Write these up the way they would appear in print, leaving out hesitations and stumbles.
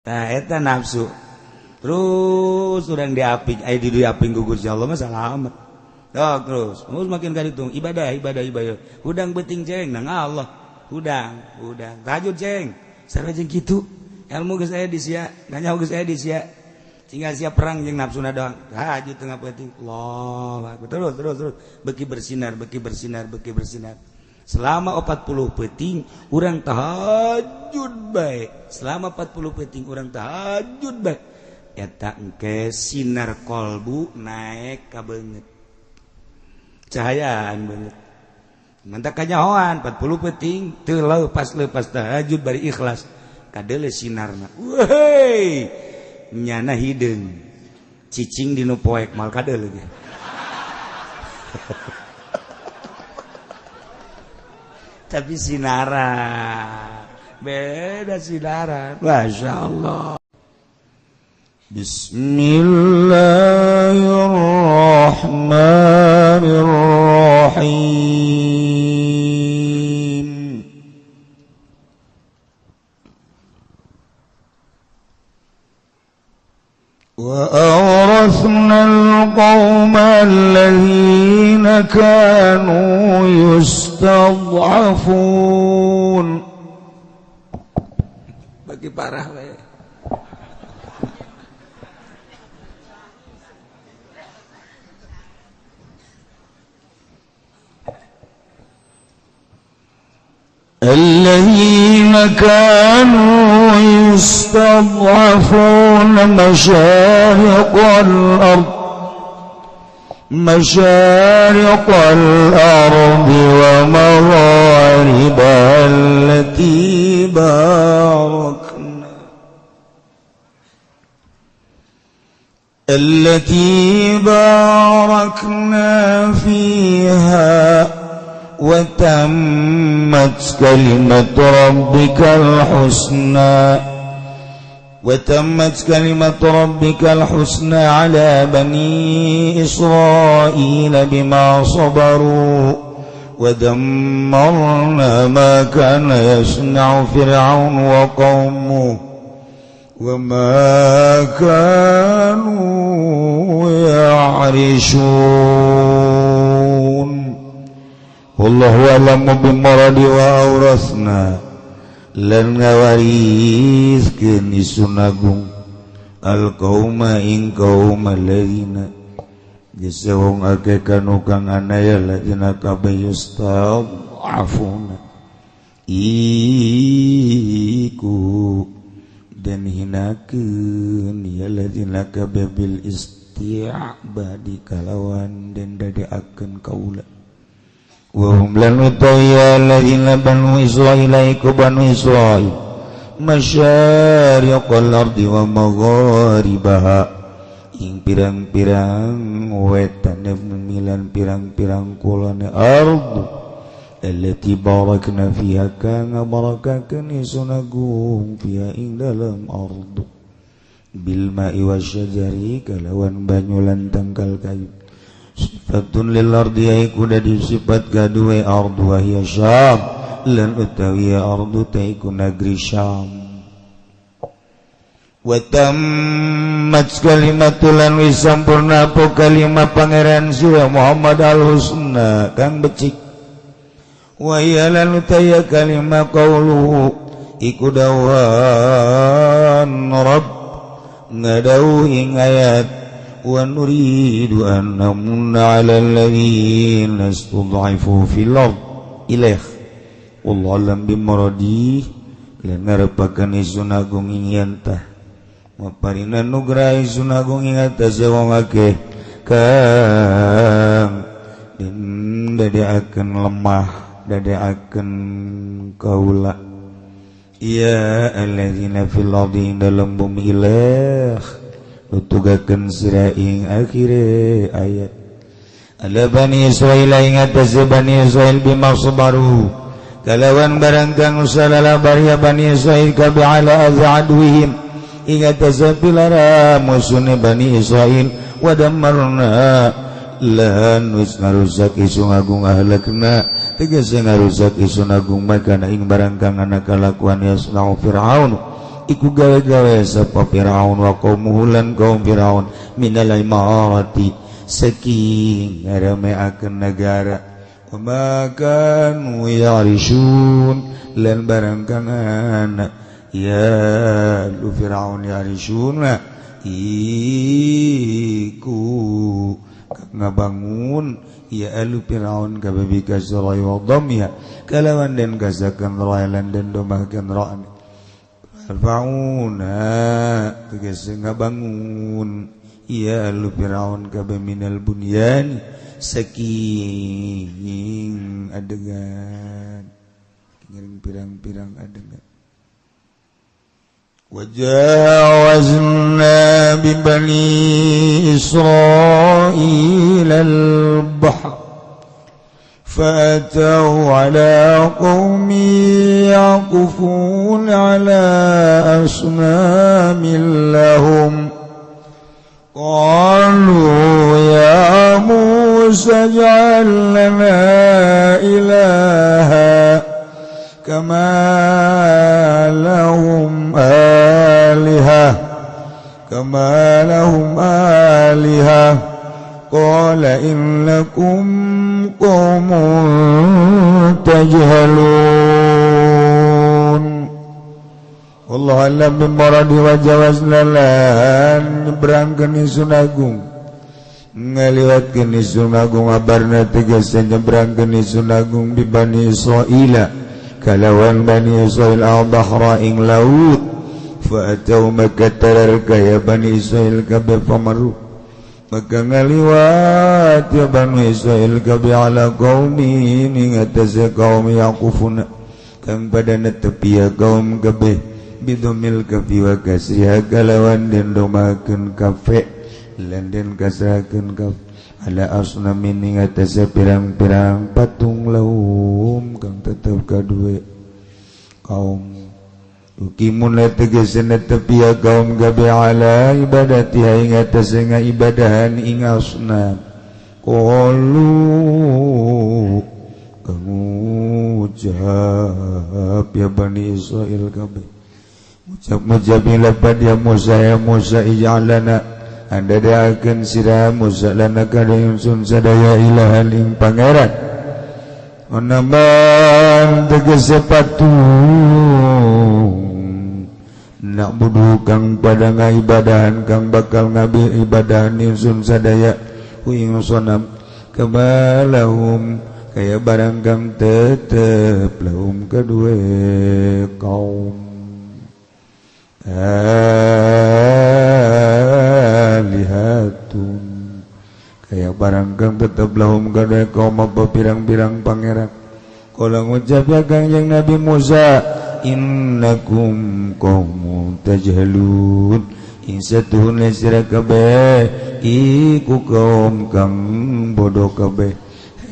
Tah eta nafsu. Terus urang diaping, aya di diaping ku Gusti Allah mah salamet. Tok terus, terus makin ka ditu ibadah ibadah ibadah. Hudang beuting ceng nang Allah. Hudang, hudang. Tahajud ceng. Sarua jeung kitu. Ilmu geus aya di sia, nganyaho geus aya di sia. Tinggal siap perang jeung nafsuna doang. Tahajud tengah peuting. Allah akbar. Terus terus terus beki bersinar, beki bersinar, beki bersinar. Selama 40 peuting urang tahajud bae. Selama 40 peuting urang tahajud bae. Eta engke sinar kolbu naik ka beungeut. Cahayaan beungeut. Mantak kanyahoan 40 peuting teu leupas-leupas tahajud bari ikhlas. Kadeule sinarna. Weuh! Nyana hideung. Cicing dinu poek mal kadeule ge. Tapi sinaran beda sinaran, masya Allah. Bismillahirrahmanirrahim. Wa awrasna al-qawma allazina kanu yustad'afun. Bagi parah we. الذين كانوا يستضعفون مشارق الأرض ومغاربها التي باركنا فيها وتمت كلمة ربك الحسنى على بني إسرائيل بما صبروا ودمرنا ما كان يصنع فرعون وقومه وما كانوا يعرشون. Wallahu a'lamu bimuradi wa awrasna lan ngawariskeun isun agung al qauma ing qaum alladzina geus wong akeh kanu kang anaya ladina kabeh yustad'afuna iku den hinakeun ya ladina kabeh bil isti'badi kalawan den dadeakeun kaula. Wahum lan utaya alladzina banu Israil iku banu Israil masyariqal ardi wa magharibaha ing pirang-pirang wetane milan pirang-pirang kulone ardu allati barakna fiha kang barakakeun isun agung fiha ing dalem ardu bil ma'i wasyajari kalawan banyu lan tangkal kayu. Sifatun lil ardi iku dadi sifat gaduwe ardu wa hiya Syam lan utawi ardu ta iku negeri Syam. Wa tammat kalimatul lan wis sampurna apa kalimat pangeran sira Muhammad al husna kang becik. Wa hiya lan utawi kalimat qauluhu iku dawan rabb ngadau ing ayat wa nuridu an namunna 'ala alladziina istud'ifu fil ard ilaih wallahu a'lam bimuradi lan ngarepakeun isun agung ing yen tah maparina nugraha isun agung ing atase wong akeh kang den dadeakeun lemah dadeakeun kaula ya alladzina fil ardi dalam bumi ilaih nutugakeun sira ing akhire ayat ala bani Israil ing atase bani Israil bima sabaru kalawan barang kang usalala baria bani Israil kabe ala azadwihim ing atase pilara musune bani Israil wa dammarna lan wis ngarusak isun agung ahlakna tegese ngarusak isun agung makana ing barang kang ana kalakuan yasnau fir'aun iku gawe-gawe sapa Firaun wa qaumuhu lan kaum Firaun minal imarati saking ngarameakeun negara wa ma kanu ya'rishun lan barang kang ana ya lu Firaun ya'rishun iku ngabangun ya alu Firaun kabeh kasra wa dhamya kalawan den kasakan ra'lan den domahkeun ra'an Fir'auna tegese ngabangun ya alu Firaun kabeh minal bunyan saking adegan ngiring pirang-pirang adegan. وجاوزنا ببني إسرائيل البحر فأتوا على قوم يعكفون على أصنام لهم قالوا يا موسى اجعل لنا إلها كما لهم آلهة كما لهم آلهة قال إنكم قوم تجهلون. والله أعلم بمراد وجاوزنا lan nyebrangkeun Ingsun Agung ngaliwatkeun Ingsun Agung abarna tegese nyebrangkeun Ingsun Agung bi Bani Israila kalawan Bani Israil al-bahra ing laut fa atau maka tararka ya Bani Israil kabeh pamaru maka ngaliwat ya Bani Israil kabeh ala qaumi ing atase kaum yaqufuna kang pada netepi ya kaum kabeh bidomil kafi wa kasriha kalawan den domakeun kafe lan den kasrakeun kafe ala asnamin ing atase pirang-pirang patung lahum kang tetep kadue kaum ukimun tegese netepi ya kaum gabe ala ibadatiha ing atase ngaibadahan ing asnam qalu kang ngucap ya Bani Israil kabeh ngucap lapad ya Musa ya Musa ij'alana anda daakeun sira Musa lana kada ingsun sadaya ilahan ing pangeran onaman tegese patung nak budu kang pada ngaibadahan kang bakal ngabi ibadahan ingsun sadaya ku ing sonam kabalahum kaya barang kang tetep lahum kadue kaum alihatun kaya barang kang tetep lahum kadue kaum apa pirang-pirang pangeran. Kala ngucap ya Kangjeng Nabi Musa innakum qaumun tajhalun ing satuhuna sira kabeh iku kaum kang bodoh kabeh.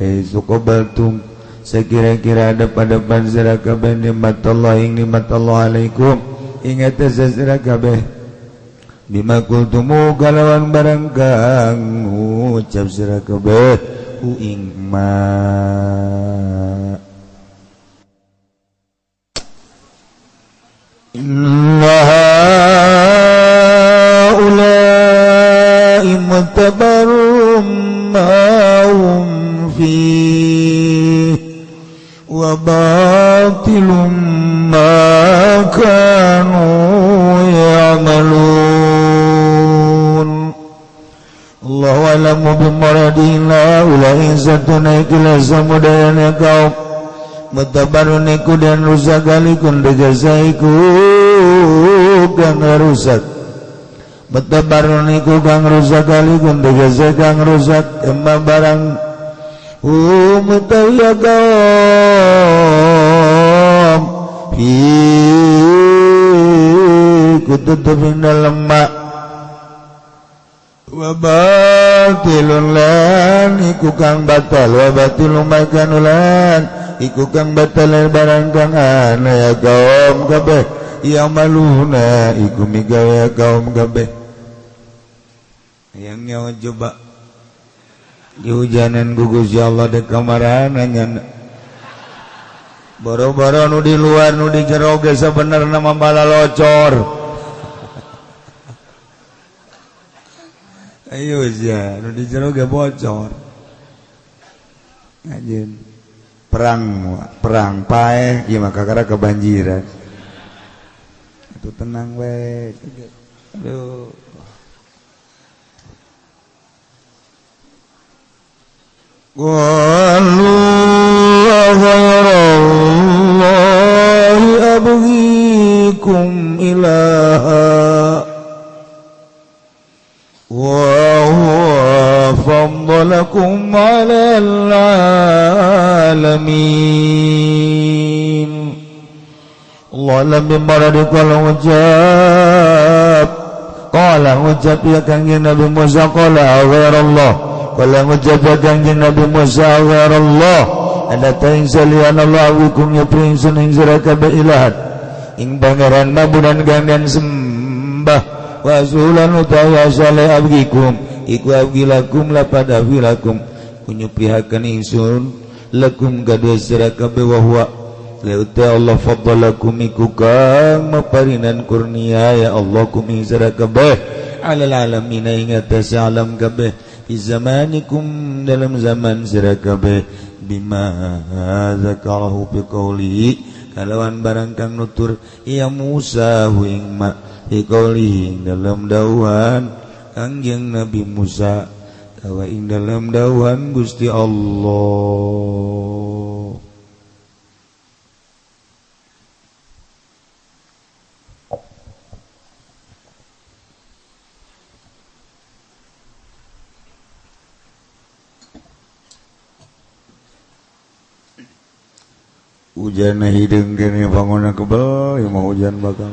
Hei suqabaltum sekira-kira ada pada sira kabeh nikmat Allah ing nikmat Allah alaikum ing atase sira kabeh bima kultumu kalawan barang kang ngucap sira kabeh ku ing ma inna haula'i mutabarrum ma hum fihi wa batilum ma kanu ya'malun. Allahu a'lamu bimuradihi ulai satuna ikila samudayana kaum mutabarun iku dan rusak alikun tegese iku kang rusak mutabarun iku kang rusak alikun tegese kang rusak emma barang umutaya kaum fi kututup ing dalem mak wa batilun lan iku kang batal wa batilun makanulan iku kang batal barang kang ana ya kaum kabeh ya maluna iku migawe kaum kabeh. Yang nyawa coba di hujanan gugus ya Allah de kamarana nyana Boro-boro nu di luar nu di jero ge sabenerna mah balalocor. Ayo sia, nu di jero ge bocor. Ngajin perang perang paeh ieu mah kakara kebanjiran. Itu tenang we. Aduh. Qalu ghairallahi abghikum ilaha wa huwa faddalakum 'alal 'alamin. Allah lam yambarad qala ujab qala ujab ya kanjeng Nabi Musa qala ghairallah qala ujab ya kanjeng Nabi Musa ghairallah ada ta'in salian Allah wikum ya prinsun ing sira kabeh ilahan ing pangeran mabudan kang sembah wa sulan utawa saleh abgikum iku abgilakum lapada wilakum kunyupihakeun ingsun lakum kadua sira kabeh wa huwa la Allah faddalakum iku kang maparinan kurnia ya Allah kum ing sira kabeh alal alamin ing atas alam kabeh fi zamanikum dalam zaman sira kabeh bima zakarahu bi qawlihi kalawan barang kang nutur ya Musa hu ing ma bi qawlihi dalam dawuhan Kangjeng Nabi Musa tawa ing dalam dawuhan Gusti Allah. Hujan hideung kene bangunna kebel ya mau hujan bakal.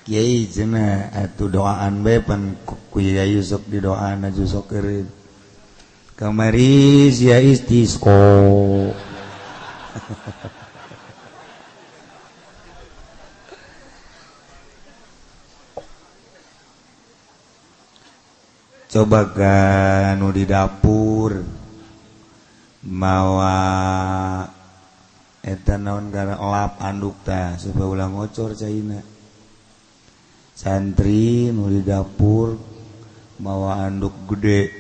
Kiai cenah atuh doaan bae pan ku Kiai sok didoaan aju sok eureun. Kamari sia istisqo. Coba kan nu di dapur mawa eta naon gara lap anduk tah supaya ulah ngocor caina. Santri nu di dapur mawa anduk gede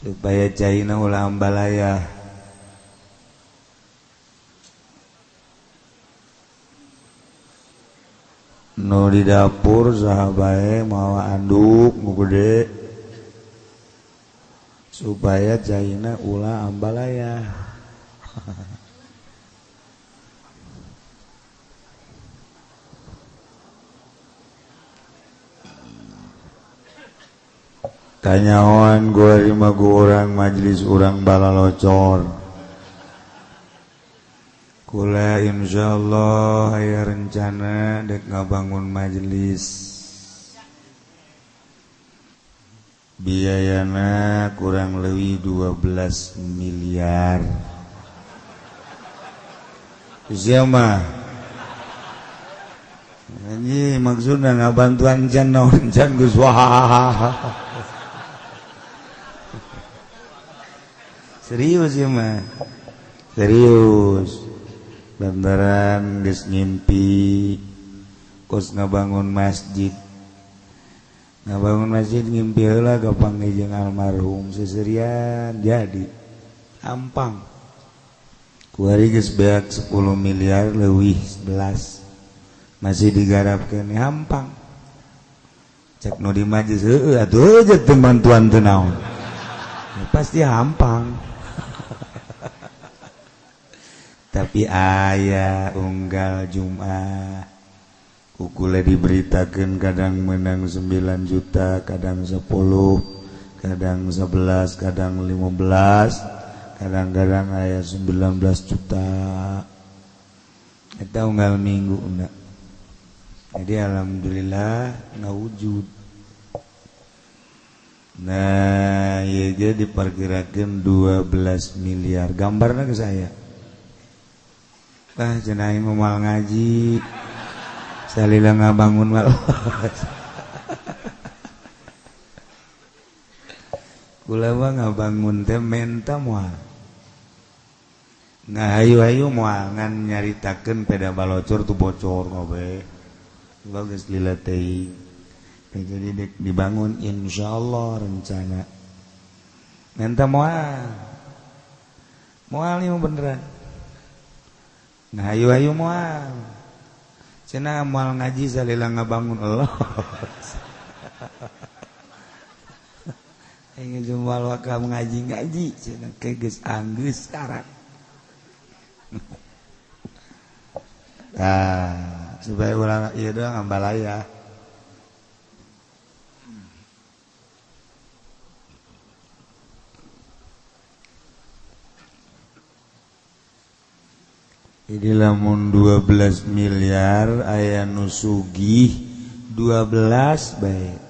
supaya caina ulah ambalaya. Nu di dapur saha bae mawa anduk nu gede supaya caina ulah ambalaya. Tanyawan gua lima gua orang majelis urang balalocor. Kula insyaallah aya rencana dek ngabangun majelis. Biayana kurang lebih 12 miliar. Siapa? Ini maksudnya ngabantuan can naon can geus wah. Serius ya mah. Serius. Lantaran geus ngimpi kos ngabangun masjid. Ngabangun masjid ngimpi heula gapanggih jeung almarhum seserian jadi ampang. Kuari geus beak 10 miliar leuwih 11. Masih digarapkeun hampang. Cek nu di majlis heueuh atuh jeung teu bantuan teu naon. Ya, pasti hampang. Tapi aya unggal Jumat kukule diberitakan kadang menang 9 juta, kadang 10, kadang 11, kadang 15, kadang-kadang aya 19 juta. Eta unggal minggu enggak. Jadi alhamdulillah ngawujud. Nah, ieu ge diperkirakeun 12 miliar. Gambarna ke saya. Ah, cenah aing moal ngaji. Salila ngabangun mal. Kula mah ngabangun teh menta moal. Ngahayu-hayu moal ngan nyaritakeun peda balocor tuh bocor kabeh. Bagus lila teuing. Jadi dek dibangun insyaallah rencana. Menta moal. Moal ieu beneran. Ngahayu-hayu moal. Cenah moal ngaji salila ngabangun Allah. Aing jumal waka ngaji-ngaji cenah ke geus anggeus sekarang. Nah, supaya urang ieu doang ambalaya. Jadi lamun 12 miliar aya nu sugih 12 bae.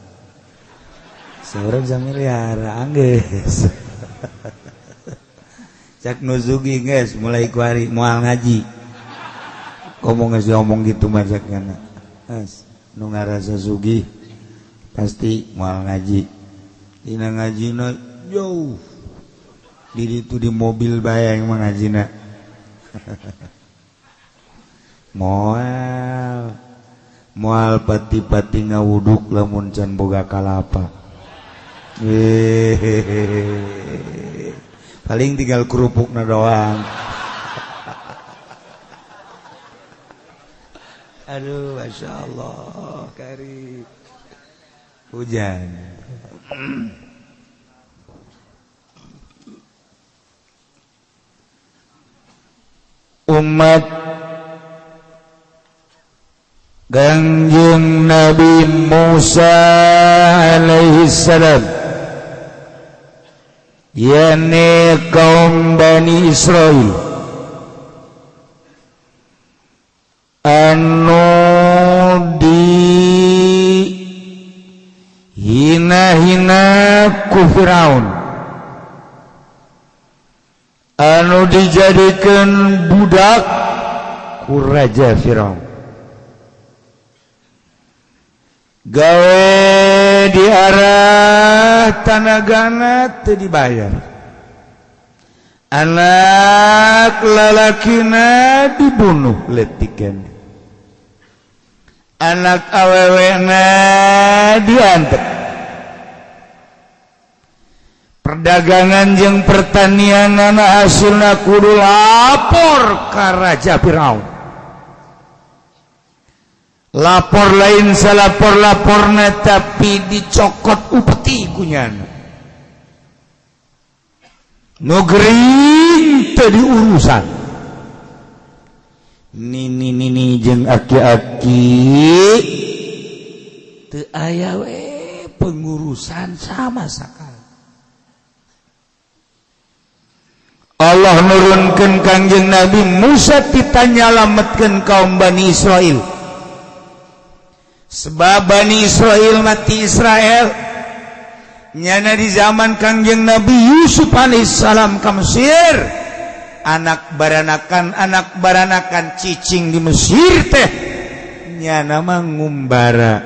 Seorang miliar anggeus. Cak nu sugih geus mulai kuari moal ngaji. Ngomong geus ngomong gitu mah cak kana. Geus nu ngarasa sugih pasti moal ngaji. Dina ngajina jauh. Di ditu di mobil bae yang mangajina. Moal moal pati-pati ngawuduk lamun can boga kalapa. Paling tinggal kerupukna doang. Aduh, masya Allah, kari hujan. Umat Kangjeng Nabi Musa alaihi salam, yakni kaum Bani Israel anu di hina-hina ku Firaun, anu dijadikan budak ku Raja Firaun, gawe di arah tanagana teu dibayar, anak lalakina dibunuh letikan, anak awewena diantep, perdagangan jeung pertanian anak hasilna kudu lapor ka Raja Firaun. Lapor lain salapor-laporna tapi dicokot upeti kunyana. Nu gering teu diurusan. Nini nini jeung aki-aki teu aya we pengurusan sama sakali. Allah nurunkeun Kangjeng Nabi Musa ditanyalametkeun kaum Bani Israil. Sebab Bani Israel mati Israel nyana di zaman Kangjeng Nabi Yusuf alaihissalam ka Mesir, anak baranakan cicing di Mesir teh nyana mah ngumbara.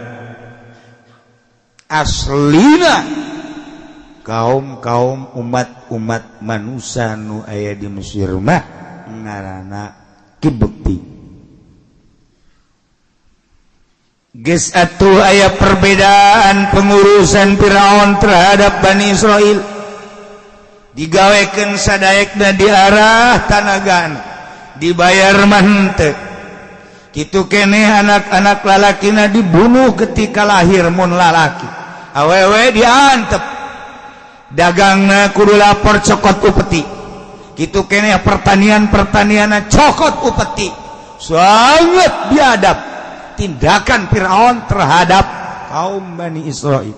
Aslina kaum-kaum umat-umat manusia nu aya di Mesir mah ngaranna Kibti. Geus atuh aya perbedaan pengurusan Firaun terhadap Bani Israel. Digawekeun sadaekna di arah tanagan, dibayar mah henteu. Kitu keneh anak-anak lalakina dibunuh ketika lahir mun lalaki. Awewe diantep. Dagangna kudu lapor cokot upeti. Kitu keneh pertanian-pertanianna cokot upeti. Sangat biadab tindakan Firaun terhadap kaum Bani Israel.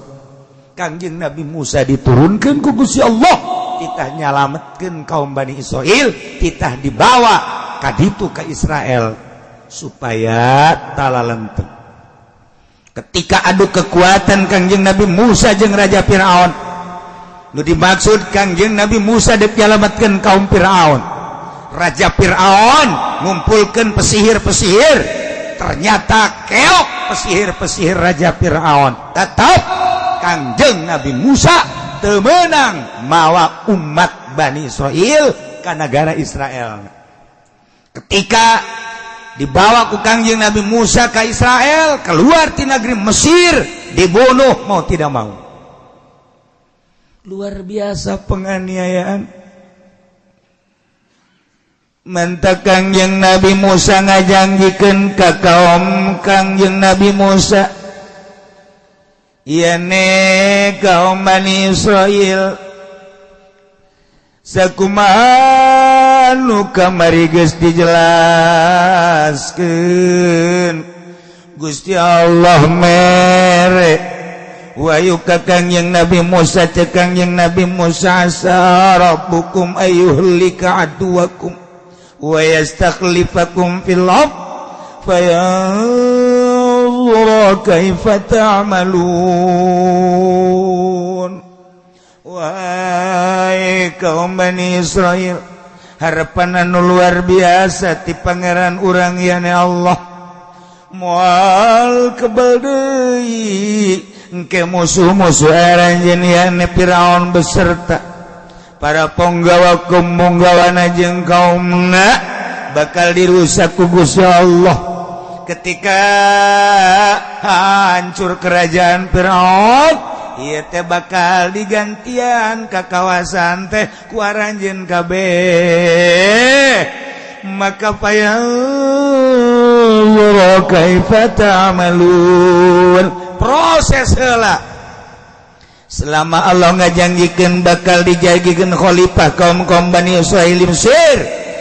Kangjeng Nabi Musa diturunkan ku Gusti Allah, titah nyalametkeun kaum Bani Israel, titah dibawa ka ditu ka Israel supaya talalenteng. Ketika adu kekuatan Kangjeng Nabi Musa jeung Raja Firaun, nu dimaksud Kangjeng Nabi Musa dek nyalametkeun kaum Firaun. Raja Firaun ngumpulkeun pesihir-pesihir, ternyata keok pesihir-pesihir Raja Firaun. Tetap Kangjeng Nabi Musa teu meunang mawa umat Bani Israil ka negara Israel. Ketika dibawa ku Kangjeng Nabi Musa ke Israel, keluar ti negeri Mesir, dibunuh mau tidak mau. Luar biasa penganiayaan. Matak Kangjeng Nabi Musa ngajanjikeun ka kaum Kangjeng Nabi Musa, "Yane kaum Bani Israil, sakumaha nu kamari geus dijelaskeun, Gusti Allah mere wahyu ka Kangjeng Nabi Musa. Cek Kangjeng Nabi Musa, 'Asa rabbukum ayyuhlika aduwakum wa yastakhlifakum fil ard fayanzura kaifa ta'malun. Wahai kaum Bani Israel, harapan anu luar biasa ti Pangeran urang yane Allah, moal kebal deui engke musuh-musuh aranjeun yane Firaun beserta para ponggawa ponggawana jeung kaumna bakal dirusak ku Gusti Allah. Ketika hancur kerajaan Firaun, ieu teh bakal digantian ka kawasan teh ku aranjeun kabeh. Maka fayanzura kaifa ta'malun." Proses heula, selama Allah ngajanjikeun bakal dijadikan khalifah kaum-kaum Bani Israil di Mesir,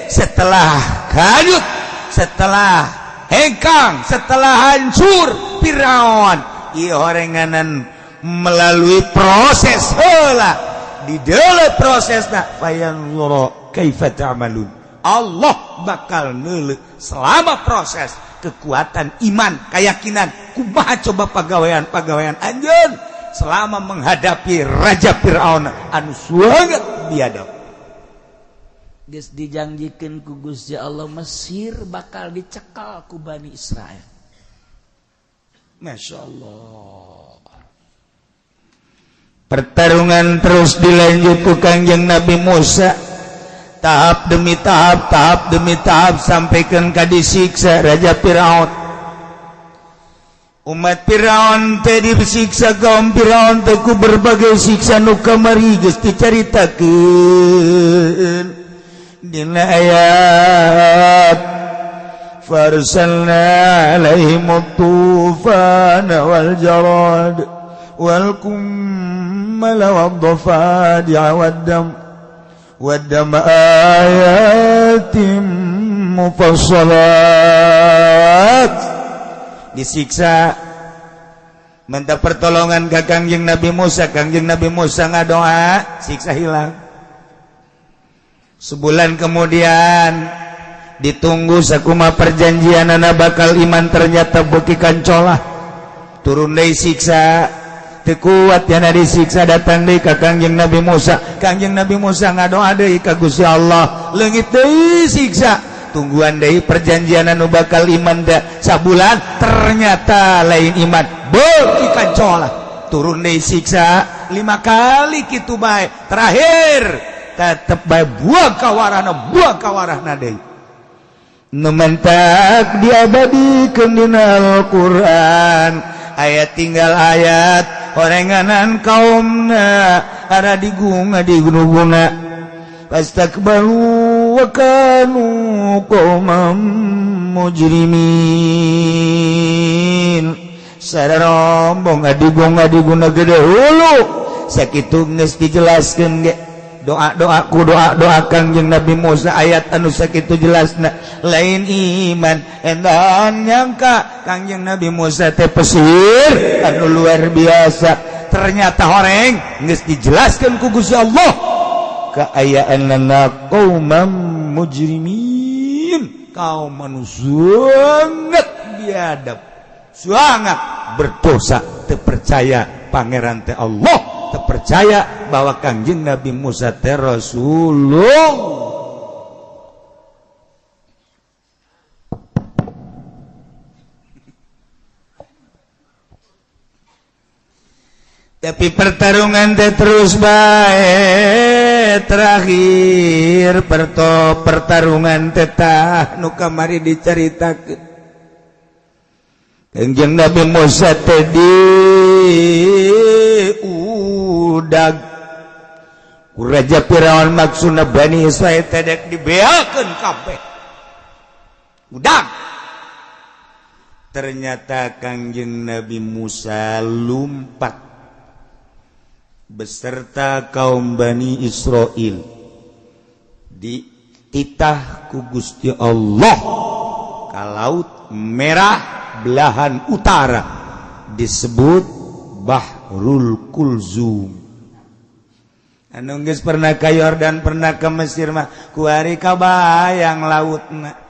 setelah hanyut, setelah hengkang, setelah hancur Firaun, ieu horenganan melalui proses heula, di dalam prosesna fayanzura kaifa ta'malun. Allah bakal neuleuh selama proses kekuatan iman, keyakinan, kumaha coba pagawean-pagawean anjeun selama menghadapi Raja Fir'aun anu sangat biadab. Geus dijanjikeun ku Gusti Allah, Mesir bakal dicekal ku Bani Israel. Masya Allah. Pertarungan terus dilanjut ku Kangjeng Nabi Musa, tahap demi tahap, tahap demi tahap, sampaikan ka disiksa Raja Firaun. Umat Firaun teh disiksa, kaum Firaun teh ku berbagai siksa nu kamari geus dicaritakeun dina ayat farsalna alaihim tufana wal jarad wal kummala wad dhafadi'a wad dam wad dam ayatin mufassalat. Disiksa, minta pertolongan ke Kangjeng Nabi Musa. Kangjeng Nabi Musa ngadoa, siksa hilang. Sebulan kemudian ditunggu sakuma perjanjian anak bakal iman, ternyata beuki kancolah, turun deui siksa. Teu kuat yana disiksa, datang deui ka Kangjeng Nabi Musa. Kangjeng Nabi Musa ngadoa deui ka Gusti Allah, leungit deui siksa. Tungguan deui perjanjian anu bakal iman da sabulan, ternyata lain iman, beuki kancolah, turun deui siksa. Lima kali kitu bae, terakhir tetep bae buang kawarahna, buang kawarahna deui. Nu mentak diabadikeun dina Al-Qur'an ayat tinggal ayat horenganan kaumna ada digunga digunuguna fastakbaru wa kanu qauman mujrimin. Sararombong adigung adiguna gede hulu sakitu geus dijelaskeun ge doa-doa ku doa-doa Kangjeng Nabi Musa, ayat anu sakitu jelasna lain iman. Endan nyangka Kangjeng Nabi Musa teh pesir anu luar biasa, ternyata horeng geus dijelaskeun ku Gusti Allah kaayaanna qauman mujrimin, kaum anu sangat biadab, sangat berdosa, terpercaya pangeran teh Allah, terpercaya bahwa Kangjeng Nabi Musa teh Rasulullah. Tapi pertarungan teh terus bae, terakhir pertarungan teh tah nu kamari dicaritakeun. Kangjeng Nabi Musa teh di udag ku Raja Firaun, maksudna Bani Israil teh dek dibeakeun kabeh. Udag. Ternyata Kangjeng Nabi Musa lumpat beserta kaum Bani Israel dititah ku Gusti Allah ka Laut Merah belahan utara, disebut Bahrul Kulzum. Anu geus pernah ka Yordan, pernah ke Mesir mah kuari kabayang lautna.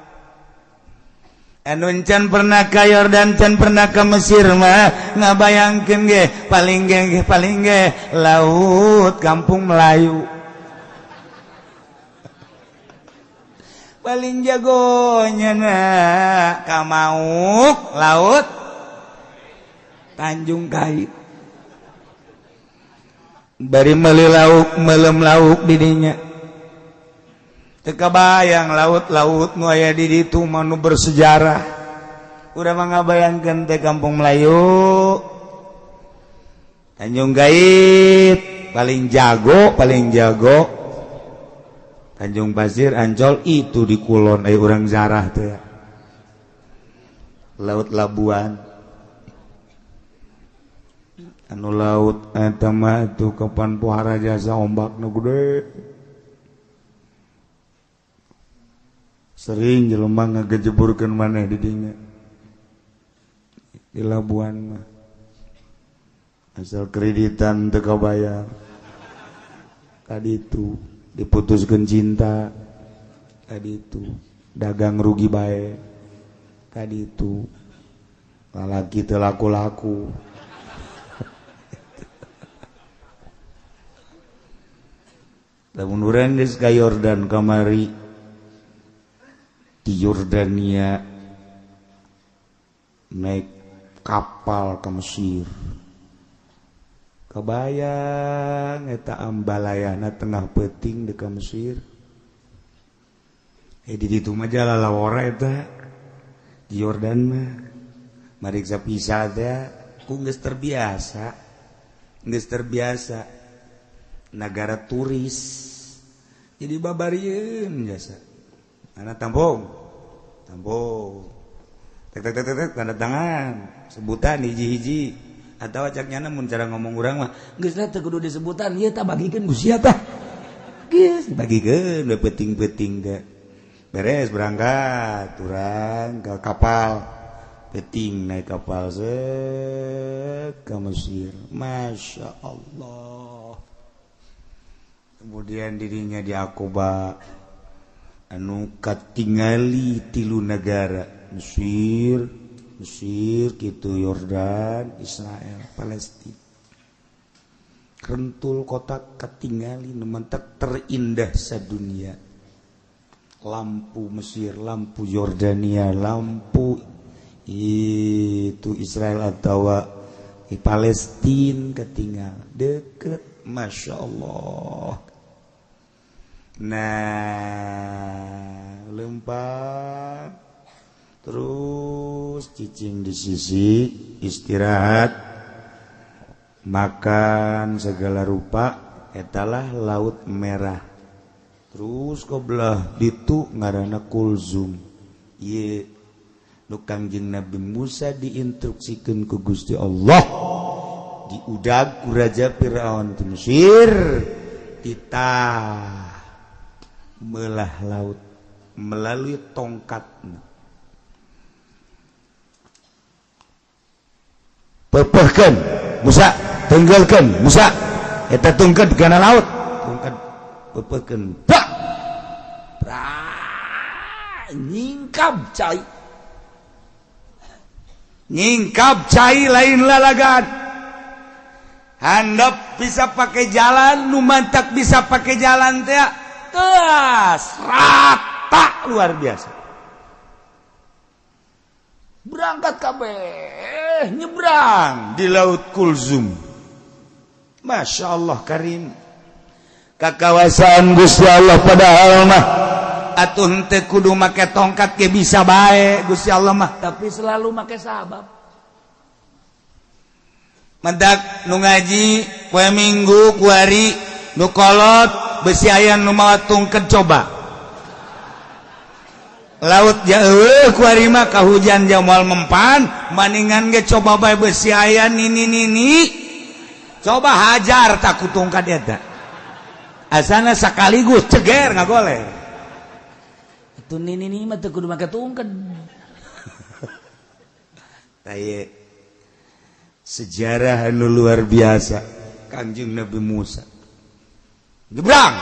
Anu can pernah ka Yordan, can pernah ke Mesir mah ngabayangkeun ge paling ge paling ge laut Kampung Melayu. Paling jagonya na kamauk laut Tanjung Kait. Bari meuli lauk melem lauk di dinya. Teu kabayang laut-laut nu aya di ditu mah nu bersejarah. Urang mah ngabayangkeun teh Kampung Melayu Tanjung Gait paling jago, paling jago Tanjung Pasir, Ancol itu di kulon aya urang zarah teh. Laut Labuan. Anu laut eta mah itu kapan pohara jasa ombak nu gede. Sering jelema ngagejeburkeun maneh di dinya. Di Labuan mah. Asal kreditan teu kabayar. Tadi itu diputuskeun cinta. Tadi itu dagang rugi bae. Tadi itu lalaki teu laku-laku. Lamun urang geus ka Yordan kamari, di Yordania naik kapal ke Mesir. Kebayang eta ambalayana tengah peuting di ka Mesir. Di ditu mah jalalawara eta di Yordan mah mariksa pisa teh ku geus terbiasa. Geus terbiasa negara turis. Jadi babarieun jasa. Anak tampung. Tampung. Tek tek tek tek tanda tangan, sebutan hiji-hiji. Atau cak nyana mun cara ngomong urang mah geus lah teu kudu disebutan, ieu tah bagikeun ku sia tah. Geus dibagikeun we peuting-peuting teh. Beres berangkat urang ke kapal. Peuting naik kapal set ke Mesir. Masya Allah. Kemudian dirinya di Aqaba anu katingali tilu negara, Mesir, Mesir gitu, Yordan, Israel, Palestina. Rentul kota katingali nu mentak terindah sadunia. Lampu Mesir, lampu Yordania, lampu itu Israel atau di Palestina ketinggal deket, Masya Allah. Nah, lempar terus cicing di sisi, istirahat, makan segala rupa, etalah Laut Merah. Terus kebelah ditu ngaranna Kulzum. Ieu nu Kangjeng Nabi Musa diinstruksikeun ku Gusti Allah diudag ku Raja Firaun di Mesir, titah melah laut melalui tongkat. Pepehkeun Musa, tenggelkeun Musa, eta tungkeun kana laut, tungkeun pepehkeun. Pak. Nyingkab cai. Nyingkab cai lain lalagan. Handap bisa pakai jalan, nu mantak bisa pakai jalan teh. Teas rata luar biasa. Berangkat kabeh nyebrang di Laut Kulzum. Masya Allah karim kakawasaan Gusti Allah padahal mah atuh henteu kudu make tongkat ke bisa bae Gusti Allah mah, tapi selalu make sabab. Mendak nu ngaji poe Minggu kuari nu kolot besi aya nu mawa tungket coba laut jauh kuari mah kahujan jamal mempan maningan ge coba bae besi aya nini nini coba hajar tak ku tongkat eta asana sekaligus ceger ngagoler itu nini nini mah teu kudu make tungket. Taye sejarah anu luar biasa Kangjeng Nabi Musa nyebrang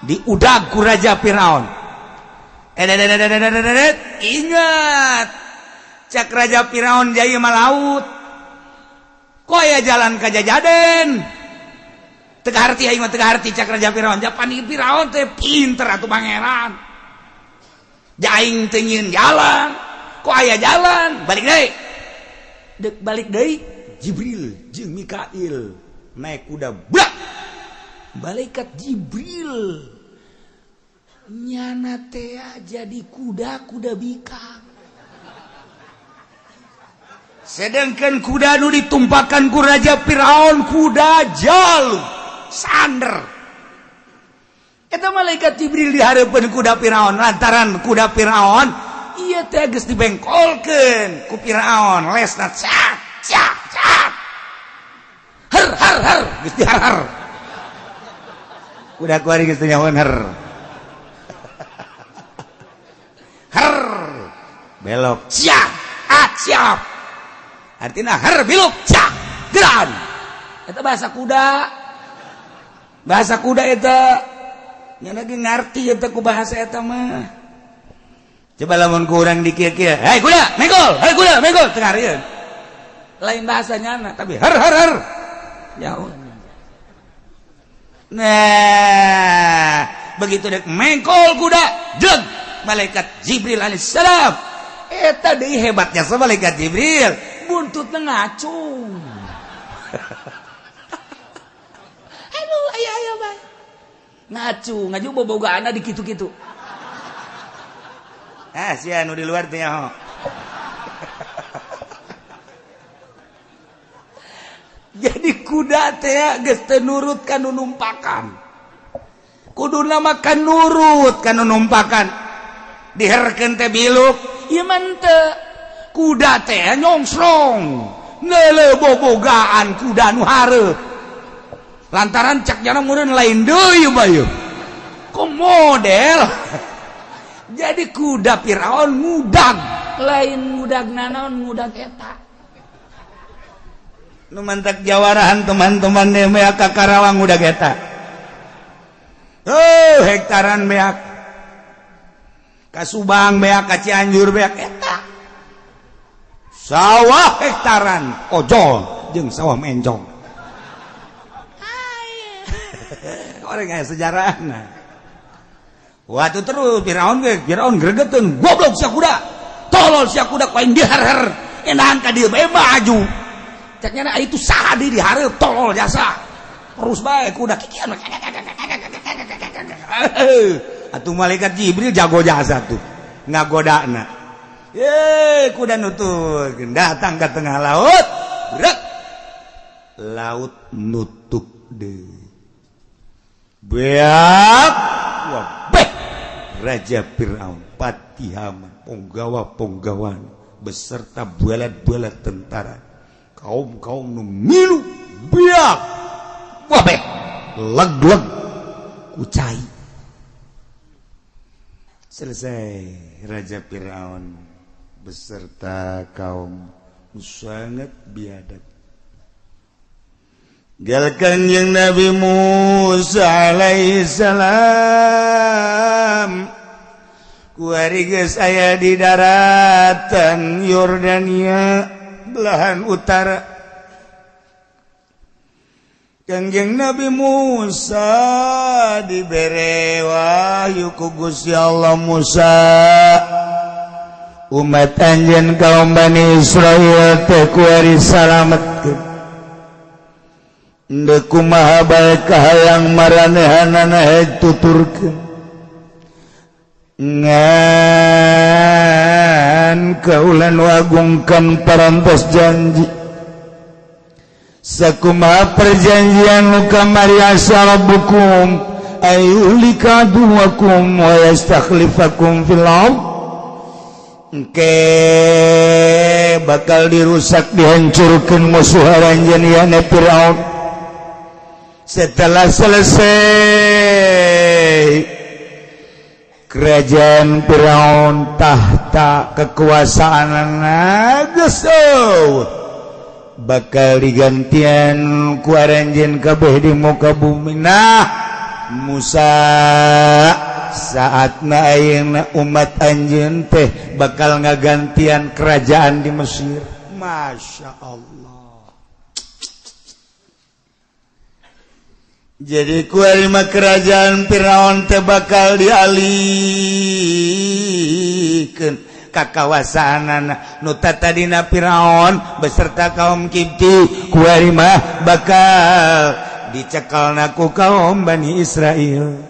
diudag ku Raja Firaun. Ingat cak Raja Firaun jaya malaut kok ya jalan ka jajaden teu harti aing mah teu harti cak Raja Firaun. Japan Firaun teh pinter atuh pangeran jaing teu nyieun jalan kok aya jalan balik deui dek balik deui Jibril jeung Mikail naik kuda brak malaikat Jibril nyana teh jadi kuda kuda bikang. Sedangkan kuda nu ditumpakan ku Raja Firaun kuda jalu sander. Eta malaikat Jibril dihareupeun kuda Firaun lantaran kuda Firaun ieu teh geus dibengkolkeun ku Firaun lesna cak cak cak her her her geus dihar-har kuda kuari geus teu nyahoeun her her belok siap ah siap artinya her biluk cak geran eta bahasa kuda eta nya lagi ngarti eta ku bahasa eta mah. Coba lamun ku urang dikieu-kieu, hei kuda menggol, hei kuda menggol teu ngarieun lain bahasa nyana tapi her her her jauh. Nah begitu dek mengkol kuda jeng malaikat Jibril alaihissalam eta deui hebatnya sama malaikat Jibril buntutna ngacung. Aduh aya aya bae ngacung ngaju bobogaana di kitu-kitu. Ah sia nu di luar teh nyaho. Jadi kuda teh geus teu nurut ka nu numpakan. Kuduna mah kan nurut ka nu numpakan. Diherkeun teh biluk, ieu mah henteu. Kuda teh nyongsrong, neuleuh bobogaan kuda nu hareup. Lantaran cak jana meureun lain deui bae. Kok model. Jadi kuda Firaun ngudag, lain ngudag nanaon ngudag eta. Nu mantak jawarahan teman-teman meak ka Karawang ngudag eta. Oh, hektaran meak. Ka Subang beak, ka Cianjur beak eta. Sawah hektaran ojol jeung sawah mencong. Orang aya sejarahna. Waktu terus Firaun ge, Firaun gregeteun, goblok sia kuda. Tolol sia kuda ku aing diher-her. Enahan ka dieu bae maju. Cek nyana itu saha deui dihareup tolol jasa. Terus bae kuda kikian. Atuh malaikat Jibril jago jasa tuh ngagodana. Ye kuda nutup datang ke tengah laut, brek. Laut nutup deui. Beak wabeh Raja Firaun, Patihaman, punggawa-punggawan beserta bualat-bualat tentara, kaum-kaum nu milu beak wabeh leg-leg kucai. Selesai Raja Firaun beserta kaum sangat biadab. Gal Kanjeng Nabi Musa alaihissalam kuari geus aya di daratan Yordania belahan utara. Kanjeng Nabi Musa dibere wahyu ku Gusti Allah, Musa umat anjeun kaum Bani Israil teh kuari salametkeun. Ndek kumaha bae kahayang maranehanana hek tuturkeun ngan kaulan wagungkan parantos janji sakumaha perjanjian nu kamari asa rabbukum ayyuhlika aduwakum wa yastakhlifakum fil ardh engke bakal dirusak dihancurkan musuh aranjeun yakni Firaun. Setelah selesai kerajaan Firaun tahta kekuasaan geus bakal digantian ku aranjeun kabeh di muka bumi. Nah Musa saatna ayeuna umat anjeun teh bakal ngagantian kerajaan di Mesir. Masya Allah. Jadi ku lima kerajaan Firaun teh bakal dialihkeun ka kawasaanana nu tadina Firaun beserta kaum Kibti ku mah bakal dicekalna ku kaum Bani Israil.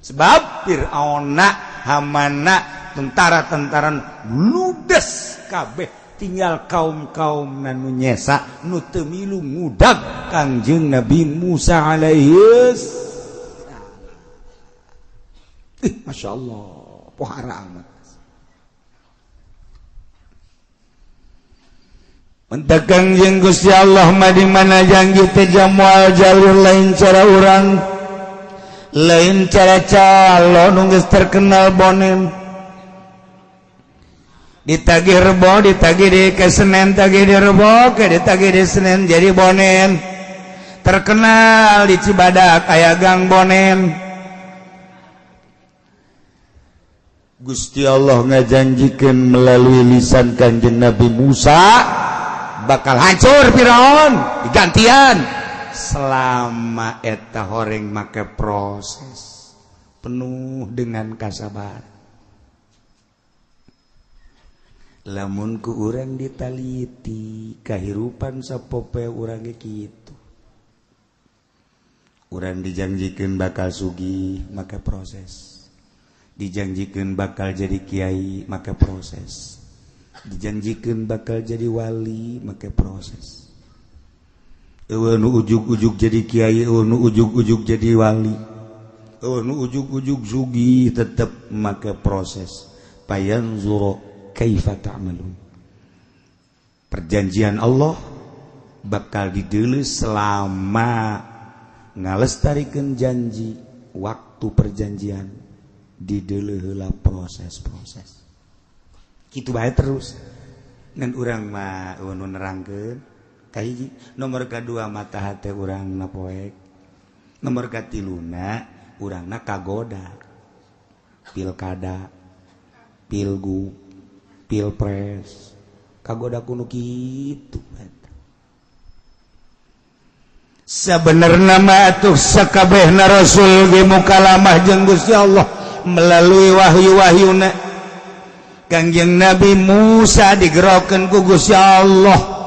Sebab Fir'auna Hamana tentara-tentara ludes kabeh tinggal kaum-kaum nu nyesa nu teu milu ngudag Kangjeng Nabi Musa alaihi salam. Masya Allah pohara amat. Mentak Kangjeng Gusti Allah mah di mana janji teh jamual jalur lain cara urang lain cara calon geus terkenal bonen ditagih rebo ditagih di ke Senen tagih di rebo ke ditagih di Senen jadi bonen terkenal di Cibadak aya gang bonen. Gusti Allah ngajanjikeun melalui lisan Kanjeng Nabi Musa bakal hancur Firaun digantian selama eta horeng make proses penuh dengan kasabaran. Lamun ku urang ditaliti kahirupan sapopoe urang ge kitu. Urang dijanjikeun bakal sugih make proses, dijanjikeun bakal jadi kiai make proses, dijanjikeun bakal jadi wali make proses. Eueuh nu ujug-ujug jadi kiai, eueuh nu ujug-ujug jadi wali, eueuh nu ujug-ujug sugih tetep make proses. Payanzuru kaifa ta'malun. Perjanjian Allah bakal dideuleu selama ngalestarikeun janji waktu perjanjian dideuleu heula proses-proses. Kitu bae terus. Ngan urang mah eueuh nu nerangkeun kahiji, nomor kedua mata hate urang na poek, nomor katiluna urangna kagoda pilkada, pilgub, pilpres, kagoda kuno kitu. Sebenarnya mah atuh sakabehna rasul ge mukalamah jeung Gusti Allah melalui wahyu-wahyuna. Kangjeng Nabi Musa digerokeun ku Gusti Allah.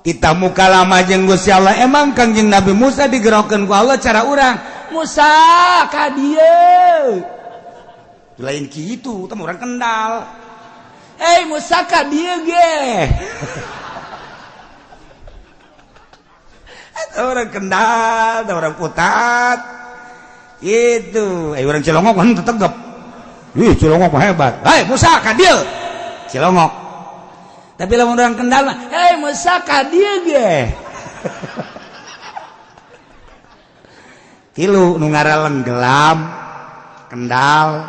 Kita mukalamah jeung Gusti Allah. Emang Kangjeng Nabi Musa digerokeun ku Allah cara urang Musa ka dieu. Lain kitu, teh urang Kendal. Hei Musa ka dieu ge. Orang Kendal, orang Putat. Itu, orang Cilongok kan tetegep. Ih, Cilongok mah hebat. Hei Musa ka dieu. Cilongok. Tapi lamun orang Kendal mah, hei Musa ka dieu ge. Tilu nu ngaraleng gelam, Kendal,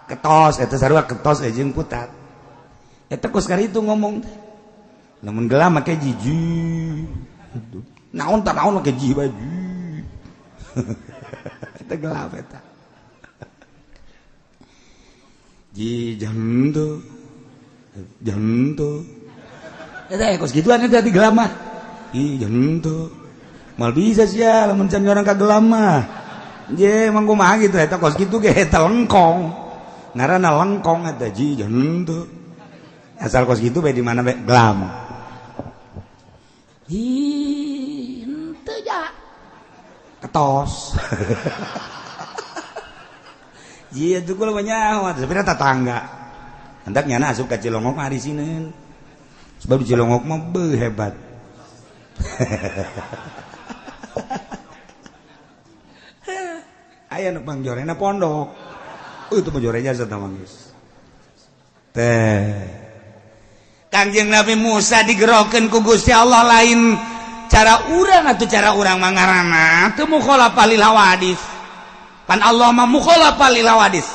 ketos eta sarua ketos jeung Putat. Eta kos kari itu ngomong teh. Lamun gelam make jiji. Naon tak naon make jiji baju. Eta gelap eta. Ji jantu. Jantu. Eta kos gituan eta di gelap mah. Ih jantu. Mal bisa sia lamun can orang ka gelap mah. Je emang kumaha gitu eta kos kitu ge eta lengkong. Ngaranna lengkong eta ji jantu. Asal kos kitu bae di mana bae gelam. Hi Ketos. Iya tuh kula banyak, sebenarnya tetangga. Hendak nyana asup ka Cilongok mah di sini. Sebab di Cilongok mah beuh hebat. Aya nu pangjorena pondok. Itu pangjorenya jasa mah geus. Teh. Kangjeng Nabi Musa digerokeun ku Gusti Allah lain cara urang atau cara urang mangarana teu mukhalafah lil hawadis. Pan Allah mah mukhalafah lil hawadis.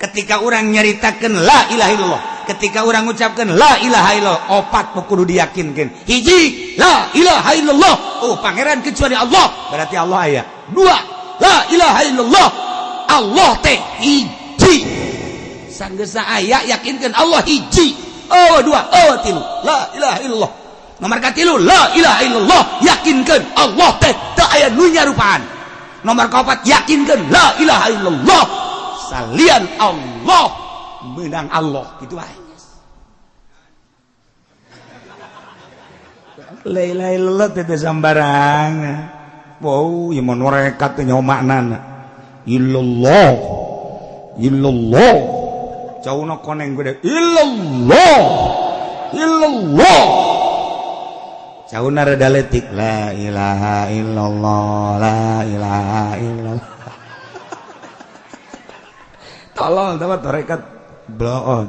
Ketika urang nyaritakeun la ilaha illallah, ketika urang ngucapkeun la ilaha illallah, opat kudu diyakinkeun. Hiji, la ilaha illallah. Oh, pangeran kecuali Allah, berarti Allah aya. Dua, la ilaha illallah. Allah teh hiji. Sanggeusna aya yakinkeun Allah hiji. Oh, dua, oh, tilu. La ilaha illallah. Nomor katilu, la ilaha illallah, yakinkeun Allah teh teu aya nu nyarupaan. Nomor kaopat, yakinkeun la ilaha illallah, salian Allah menang Allah, gitu aja. La ilaha illallah teh teu sambarangan. Wow, ieu mah nerekat teh nyaho maknana. Illallah, illallah. Cauna koneng gede illallah, illallah. Cauna rada letik la ilaha illallah, la ilaha illallah. Tolol teh tarekat bloon.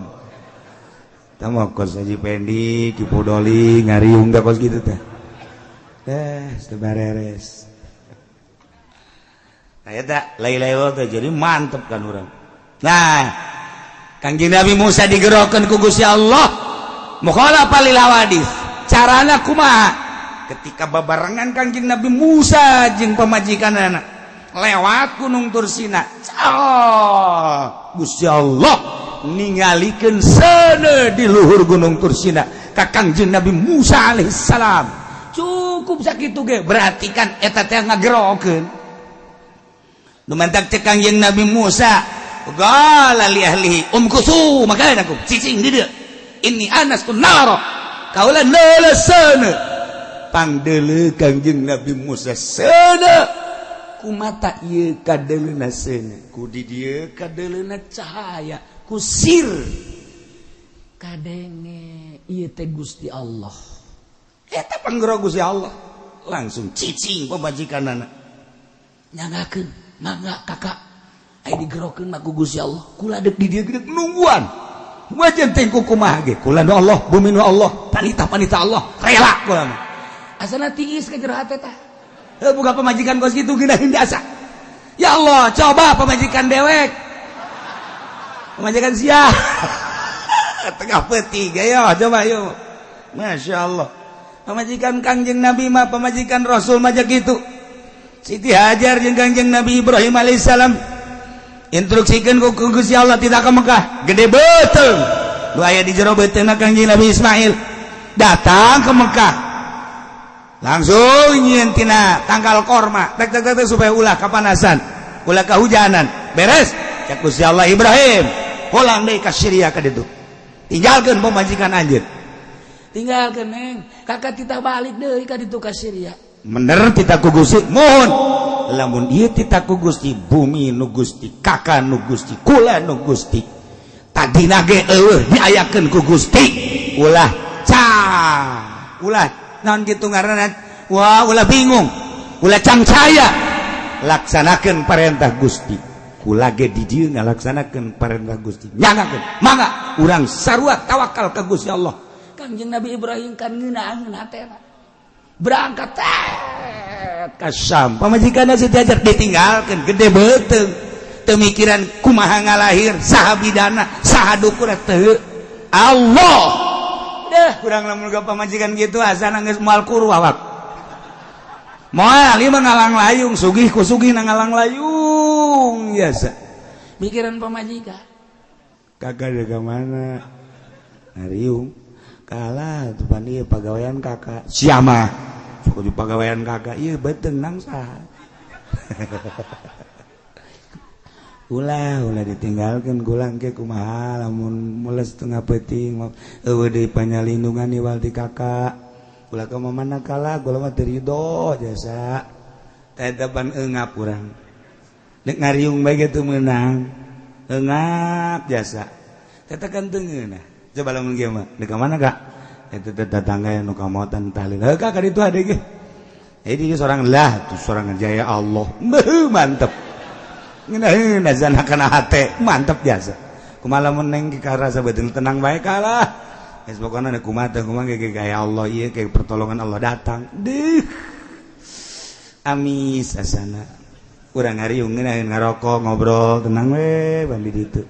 Tah mah kos Haji Pendi, Ki Pudoli ngariung teh kos kitu teh. Eh, teu bareres. Nah eta la ilaha illallah teh jadi mantep kan urang. Nah, Kangjeng Nabi Musa digerokeun ku Gusti Allah mukhalafah lil hawadis. Carana kumaha? Ketika babarengan Kangjeng Nabi Musa jeung pamajikanana lewat Gunung Tursina, oh, Gusti Allah ningalikeun seuneu di luhur Gunung Tursina ka Kangjeng Nabi Musa alaihissalam. Cukup sakitu ge berarti kan eta teh ngagerokeun. Nu mantak cek Kangjeng Nabi Musa, qala li ahlihi umkusu makanakum cicing di dieu. Inni anastu nara. Kaula leuleuh seuneu. Pangdeuleu Kangjeng Nabi Musa seuneu. Ku mata ieu kadeleuna seuneu, ku di dieu kadeleuna cahaya, ku sir kadenge ieu teh Gusti Allah. Eta panggero Gusti Allah. Langsung cicing pamajikanana. Nyangakeun, mangga kakak. Ai digerokeun mah ku Gusti Allah. Kula deuk di dieu gede nungguan. Wajan teh ku kumaha ge? Kula nu Allah, bumi nu Allah, panita-panita Allah, rela kula mah. Asana tiis ka jero hate tah. Heuh boga pamajikan kos kitu geunaheun asa. Ya Allah, coba pamajikan dewek. Pamajikan sia. Tengah peuting ayo coba yuk. Masya Allah. Pamajikan Kangjeng Nabi mah, pamajikan Rasul mah kitu. Siti Hajar jeung Kangjeng Nabi Ibrahim alaihissalam instruksikeun ku Gusti Allah tidak ke Mekah, gede beuteung. Nu aya di jero beuteungna Kangjeng Nabi Ismail datang ke Mekah. Langsung nyieun tina tangkal korma, tek tek tek supaya ulah kapanasan, ulah kahujanan. Beres, cek Gusti Allah Ibrahim, pulang deui ka Syria ka ditu. Tinggalkeun pamajikan anjeun. Tinggalkeun neng, kakak titah balik deui ka ditu ka Syria. Bener titah ku Gusti, mohon. Lamun ieu titah ku Gusti, bumi nu Gusti, kakak nu Gusti, kula nu Gusti. Tadina ge eueuh diayakeun ku Gusti. Ulah ca, ulah naon kitu ngaranna? Wah, ulah bingung. Ulah cangcaya. Laksanakeun parentah Gusti. Kula ge di dieu ngalaksanakeun parentah Gusti. Nyangakeun, mangga urang sarua tawakal ka Gusti Allah. Kangjeng Nabi Ibrahim kan ngeunaheun hatena. Berangkat ka Syam. Pamajikanna Siti Hajar ditinggalkeun gede beuteung. Teu mikiran kumaha ngalahir, saha bidana, saha dukurna teu. Allah. Deh, kurang lamun ga pamajikan kitu asana geus moal kuru awak. Moal ieu mah ngalang layung, sugih ku sugih na ngalang layung biasa. Mikiran pamajikan. Kakak dari mana? Ngariung. Kalah tuh pan ieu pagawean kakak. Sia mah. Sok di pagawean kakak ieu beuteung nangsa. Ulah ulah ditinggalkeun gulang ke kumaha lamun mules tengah peuting eueuh deui panyalindungan iwal ti kakak. Ulah ka mana kalah gula mah teu rido jasa. Tetapan eungap urang. Dek ngariung bae ge teu meunang. Eungap jasa. Eta kan teu ngeunah. Coba lamun kieu mah, dek ka mana Kak? Eta teh tetangga nu kamotan tahlil. Heuh Kak ka ditu ade ge. Jadi dia seorang lah, tuh seorang jaya Allah. Beuh mantep. Ngeunaheun azan kana hate, mantep jasa. Kumaha lamun neng karasa beuteung tenang bae kalah. Geus pokona da kumaha teh kumaha ge gaya Allah ieu ke pertolongan Allah datang. Deuh. Amis asana. Urang ngariung ngeunaheun ngarokok ngobrol tenang we bandi ditu.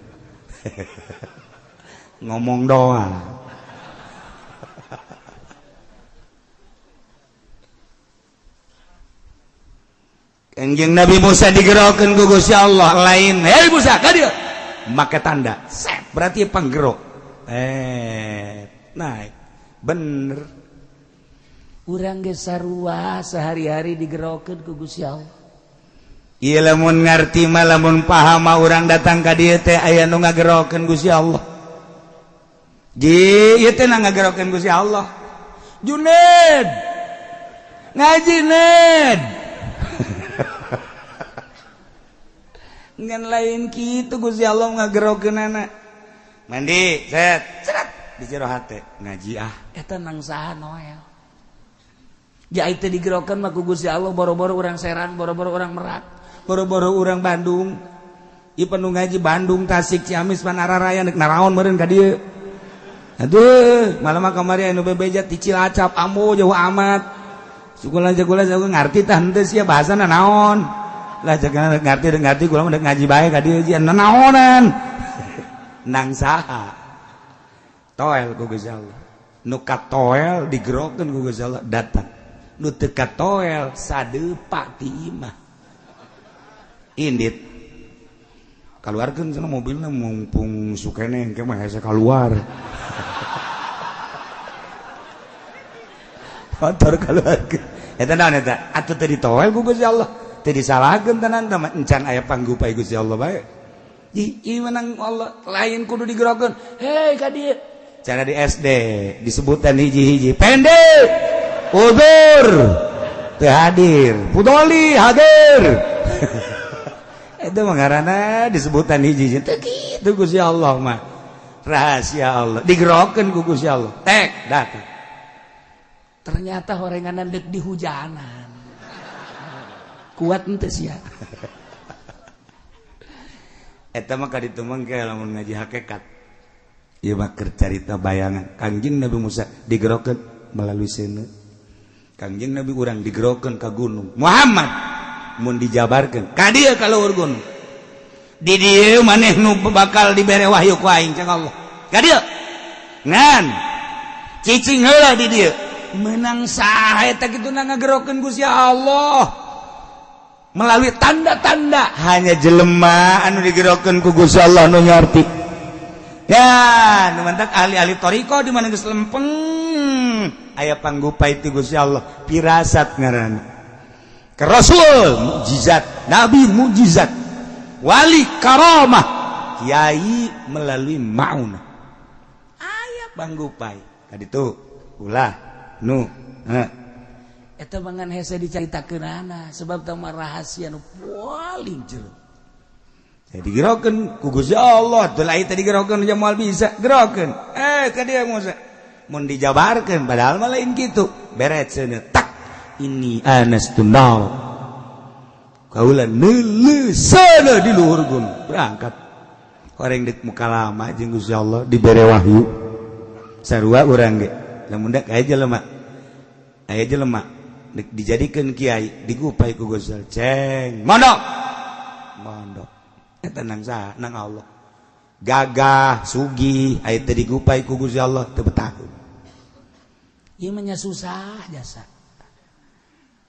Ngomong doang. Kanjeng Nabi Musa digerokeun ku Gusti Allah lain. Hei Musa, ka dieu. Make tanda. Set, berarti panggerok. Naik. Bener. Urang ge sarua sehari-hari digerokeun ku Gusti Allah. Ieu lamun ngarti mah lamun paham mah urang datang ka dieu teh aya nu ngagerokeun Gusti Allah. Ji, ieu teh ngagerokeun Gusti Allah. Juned. Ngaji Ned. Ngan lain kitu Gusti Allah ngagerokeunana. Mandi, set, seret di jero hate ngaji ah. Eta nang saha Noel. Ja teh digerokeun mah ku Gusti Allah boro-boro urang Serang, boro-boro urang Merak, boro-boro urang Bandung. Ieu penuh ngaji Bandung, Tasik, Ciamis, Panararaya nek naraon meureun ka dieu. Aduh, malam mah kamari anu bebeja ti Cilacap, ambo jauh amat. Sukulan-sukulan saya ngarti tah henteu sia bahasana naon. Lah jangan ngarti kula mah ngaji bae ka dieu jian naonan. Nang saha? Toel ku Gusti Allah. Nu katoel digerokeun ku Gusti Allah datang. Nu teu katoel sadeupa ti imah. Indit. Kaluarkeun cenah mobilna mumpung sukene engke mah hese kaluar. Motor kaluarkeun. Eta naon eta? Atuh teu ditoel ku Gusti Allah. Teu disalahkeun tenan teh encan aya panggupai Gusti Allah bae. Ieu menang Allah lain kudu digerokeun. Hei ka dieu. Cara di SD disebutan hiji-hiji. Pendek. Udur. Teu hadir. Pudoli hadir. Itu mah ngaranna disebutan hiji-hiji. Teu kitu Gusti Allah mah. Rahasia Allah. Digerokeun ku Gusti Allah. Tek datang. Ternyata horenganan dek di hujanan. Kuat henteu sia. Eta mah ka ditu mah ge lamun ngaji hakikat. Ieu mah keur carita bayangan. Kangjeng Nabi Musa digerokeun melalui seuneu. Kangjeng Nabi urang digerokeun ka gunung. Muhammad mun dijabarkeun ka dieu ka luhur gunung. Di dieu maneh nu bakal dibere wahyu ku aing cek Allah. Ka dieu. Ngan cicing heula di dieu. Menang saha eta kitu ngagerokeun Gusti Allah. Melalui tanda-tanda hanya jelema anu digerokeun ku Gusti Allah nu ngarti. Ya, nu mantak ahli-ahli thariqah di mana geus lempeng aya panggupai ti Gusti Allah, pirasat ngaranna. Ke Rasul mukjizat, nabi mukjizat, wali karamah, kiai melalui maunah. Aya panggupai. Kaditu ulah nu heh. Eta mangan hese dicaritakeunana sebab tah mah rahasia nu paling jero. Jadi digerokeun ku Gusti Allah, teu lain teh digerokeun nya moal bisa gerokeun. Ka dieu Musa. Mun dijabarkeun padahal mah lain kitu. Beret seuneu tak. Ini anas tunar. Kaula neuleuh seuneu di luhur gunung. Berangkat. Horeng deuk mukalama jeung Gusti Allah dibere wahyu. Sarua urang ge. Lamun dek aya jelema. Aya jelema dek dijadikeun kiai digupai ku Gusti Allah. Ceng, mondok. Mondok. Eta nang saha? Nang Allah. Gagah, sugih, aya teu digupai ku Gusti Allah teu betahun. Ieu mah nya susah jasa.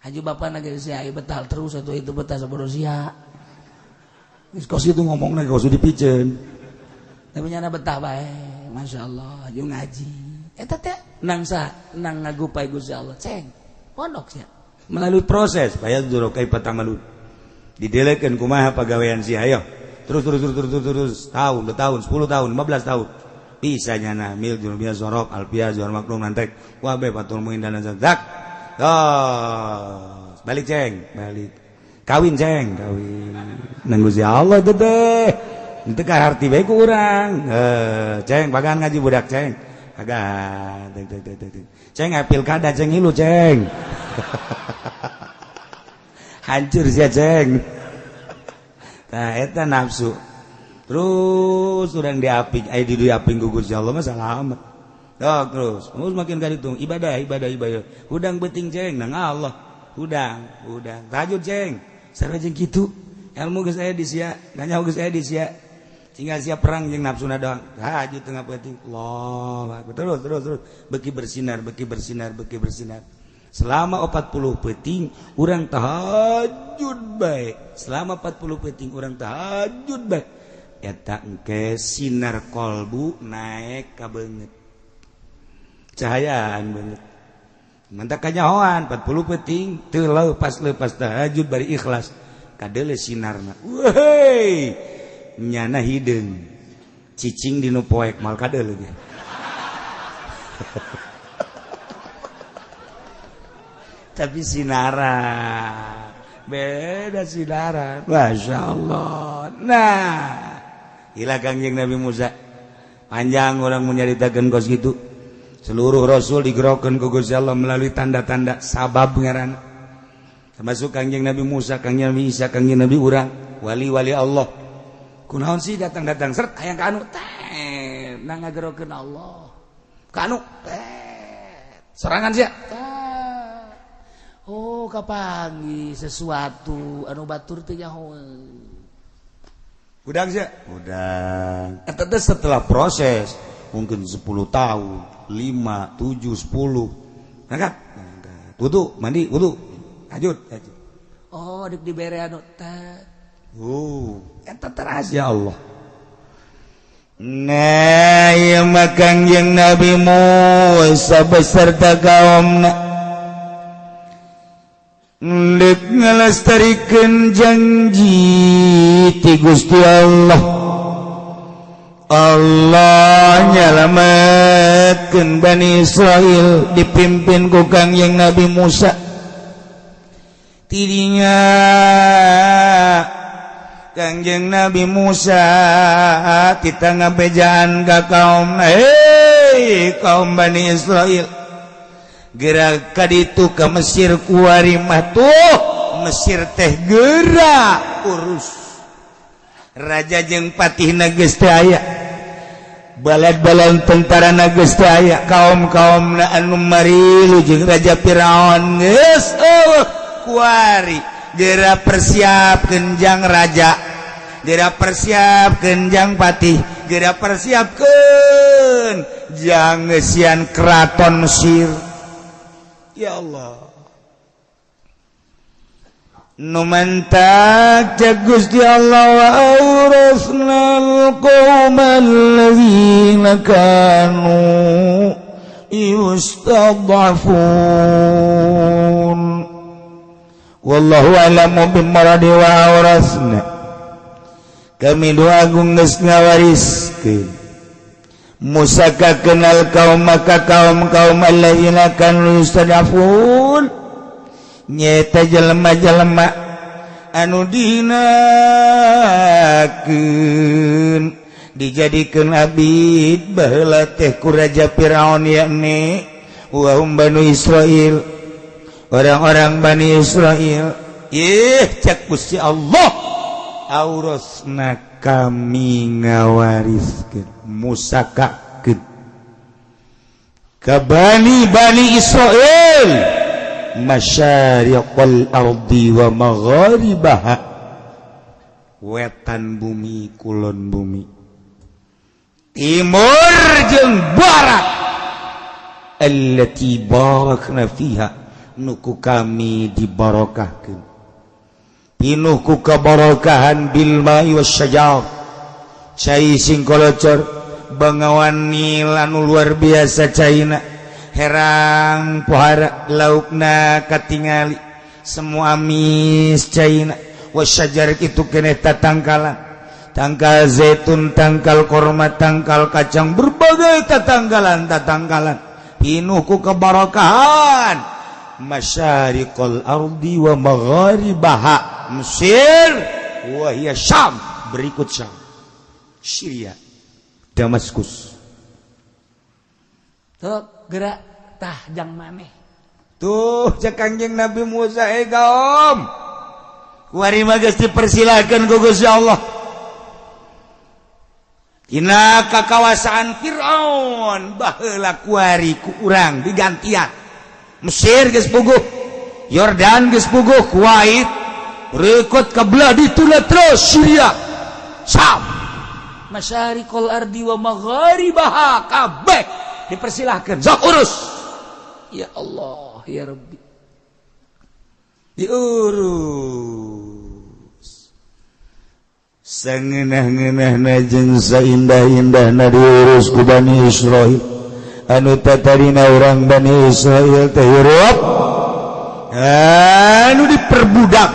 Haji bapana ge sia betah terus atuh itu betah sabodo sia. Geus kos kitu ngomongna kos dipiceun. Tapi nyana betah bae, masyaallah, jeung ngaji. Eta teh nang saha? Nang ngagupai Gusti Allah. Ceng, pondok sia. Melalui proses, bayar dulu kai patamalun. Didelekeun kumaha pagawean sia ayo. Terus terus terus terus terus tahun, 2 tahun, 10 tahun, 15 tahun. Bisa nyana mil jurubia sorok alpia zuhar maklum nantek wabe patul muin dan zak. Oh, balik ceng, balik. Kawin ceng, kawin. Nang Gusti Allah teh teh. Teu kaharti bae ku urang. Ceng pagan ngaji budak ceng. Pagan. Ceng pilkada ceng ilu ceng. Hancur sia ceng. Tah eta nafsu. Terus urang diaping, aya di diaping ku Gusti Allah mah salamet. Dok terus, terus makin kaditu ibadah ibadah ibadah. Hudang beuting ceng nang Allah. Hudang, hudang. Tahajud ceng. Sarua jeung kitu. Ilmu geus aya di sia, nanya geus aya di sia. Tinggal sia perang jeung nafsuna doang. Tahajud tengah peuting. Allah, terus terus terus beki bersinar, beki bersinar, beki bersinar. Selama 40 peuting urang tahajud bae. Selama 40 peuting urang tahajud bae. Eta engke sinar kolbu naik ka beungeut. Cahayaan beungeut. Mantak kanyahoan 40 peuting teu leupas-leupas tahajud bari ikhlas. Kadeule sinarna. Weuh. Nyana hideung. Cicing dinu poek mal kadeule ge. Tapi sinaran beda sinaran, Masya Allah. Nah gila Kangjeng Nabi Musa, panjang orang menyaritakan kos gitu. Seluruh rasul digerokan ku Gusti Allah melalui tanda-tanda sabab ngaran, termasuk Kangjeng Nabi Musa, Kangjeng Nabi Isa, Kangjeng Nabi urang, wali-wali Allah. Kunaon sih datang-datang seret hayang ka anu teh nang ngagerokeun Allah. Ka anu teh sorangan sia. Oh kapangi sesuatu anu batur teh nyaho. Udang sia? Udang. Eta teh setelah proses mungkin 10 tahun, 5, 7, 10. Angkat. Wudu, mandi, wudu. Tahajud, tahajud. Oh, dek dibere anu teh. Oh, eta teh rahasia Allah. Nah, ieu mah Kangjeng Nabi Musa beserta kaumna ndek ngalestarikeun janji ti Gusti Allah. Allah nyalametkeun Bani Israil dipimpin ku Kangjeng Nabi Musa. Tidinya Kangjeng Nabi Musa kita ngabejaan ka kaum, hei kaum Bani Israil, gerak kaditu ke Mesir kuari mah tuh Mesir teh gerak urus raja jeung patihna geus teu aya, balad-balad tentarana geus teu aya, kaum-kaumna anu marilu jeung raja Firaun geus eueuh kuari. Geura persiapkeun jang raja, geura persiapkeun jang patih, geura persiapkeun jang ngeusian keraton Mesir. Ya Allah, nu mantak cek Gusti Allah wa awrasnal qaumal ladzina kanu yustad'afun. Wallahu a'lamu bimuradi wa awrasna. Kami doa agung geus ngawariskeun Musa ka kenal kaum maka kaum-kaum alladzina kanu yustad'afun nyeta jelema-jelema anu dihinakeun dijadikeun abid baheula teh ku Raja Firaun, yakni wa hum Banu Israil, orang-orang Bani Israil. Ih cek Gusti Allah, aurasna kami ngawariskeun Musa ka Bani Bani Israil masyariqal ardi wa magharibaha, wetan bumi kulon bumi, timur jeung barat, allati barakna fiha, nuku kami dibarokahkeun, pinuh ku kabarokahan bil ma'i wasyajar, cai sing kolocor, bangawan Nil anu luar biasa caina, herang pohara laukna katingali semua amis caina, wasyajar itu keneh tatangkalan, tangkal zaitun, tangkal korma, tangkal kacang, berbagai tatangkalan tatangkalan, pinuh ku kebarokahan masyariqal ardi wa magharibaha. Mesir, wahia Syam, berikut Syam, Syria, Damaskus. Tuh gerak tah jang maneh. Tuh cek Kangjeng Nabi Musa, eh kaum, kuari mah geus dipersilakeun ku Gusti Allah. Tina kakawasaan Fir'aun baheula kuari ku urang digantian. Mesir geus puguh, Yordan geus puguh, Kuwait, berikut ke belah dituna terus Syria, Syam. Masyariqal ardi wa magharibaha kabeh dipersilahkan. Sok urus. Ya Allah, ya Rabbi. Diurus. Sangeunah-ngeunahna jeung saindah-indahna diurus ku Bani Israil. Anu tatarina urang Bani Israil teh hirup anu diperbudak,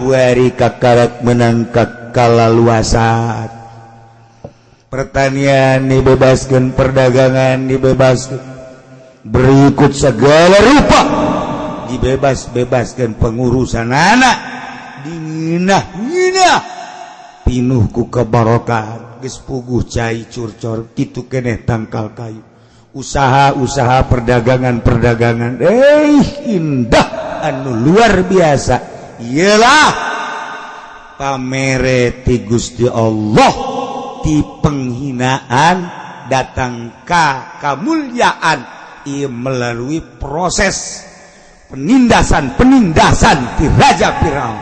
kuari kakarak menang kalaluasan. Pertanian dibebaskan, perdagangan dibebaskan, berikut segala rupa dibebas-bebaskan, pengurusan anak dinginah-nginah pinuh ku kebarokan. Geus puguh cai curcor kitu keneh tangkal kayu, usaha-usaha, perdagangan-perdagangan, indah anu luar biasa. Iyalah pamere ti Gusti Allah, ti penghinaan datang ka kamulyaan, ieu melalui proses penindasan-penindasan ti Raja Firaun.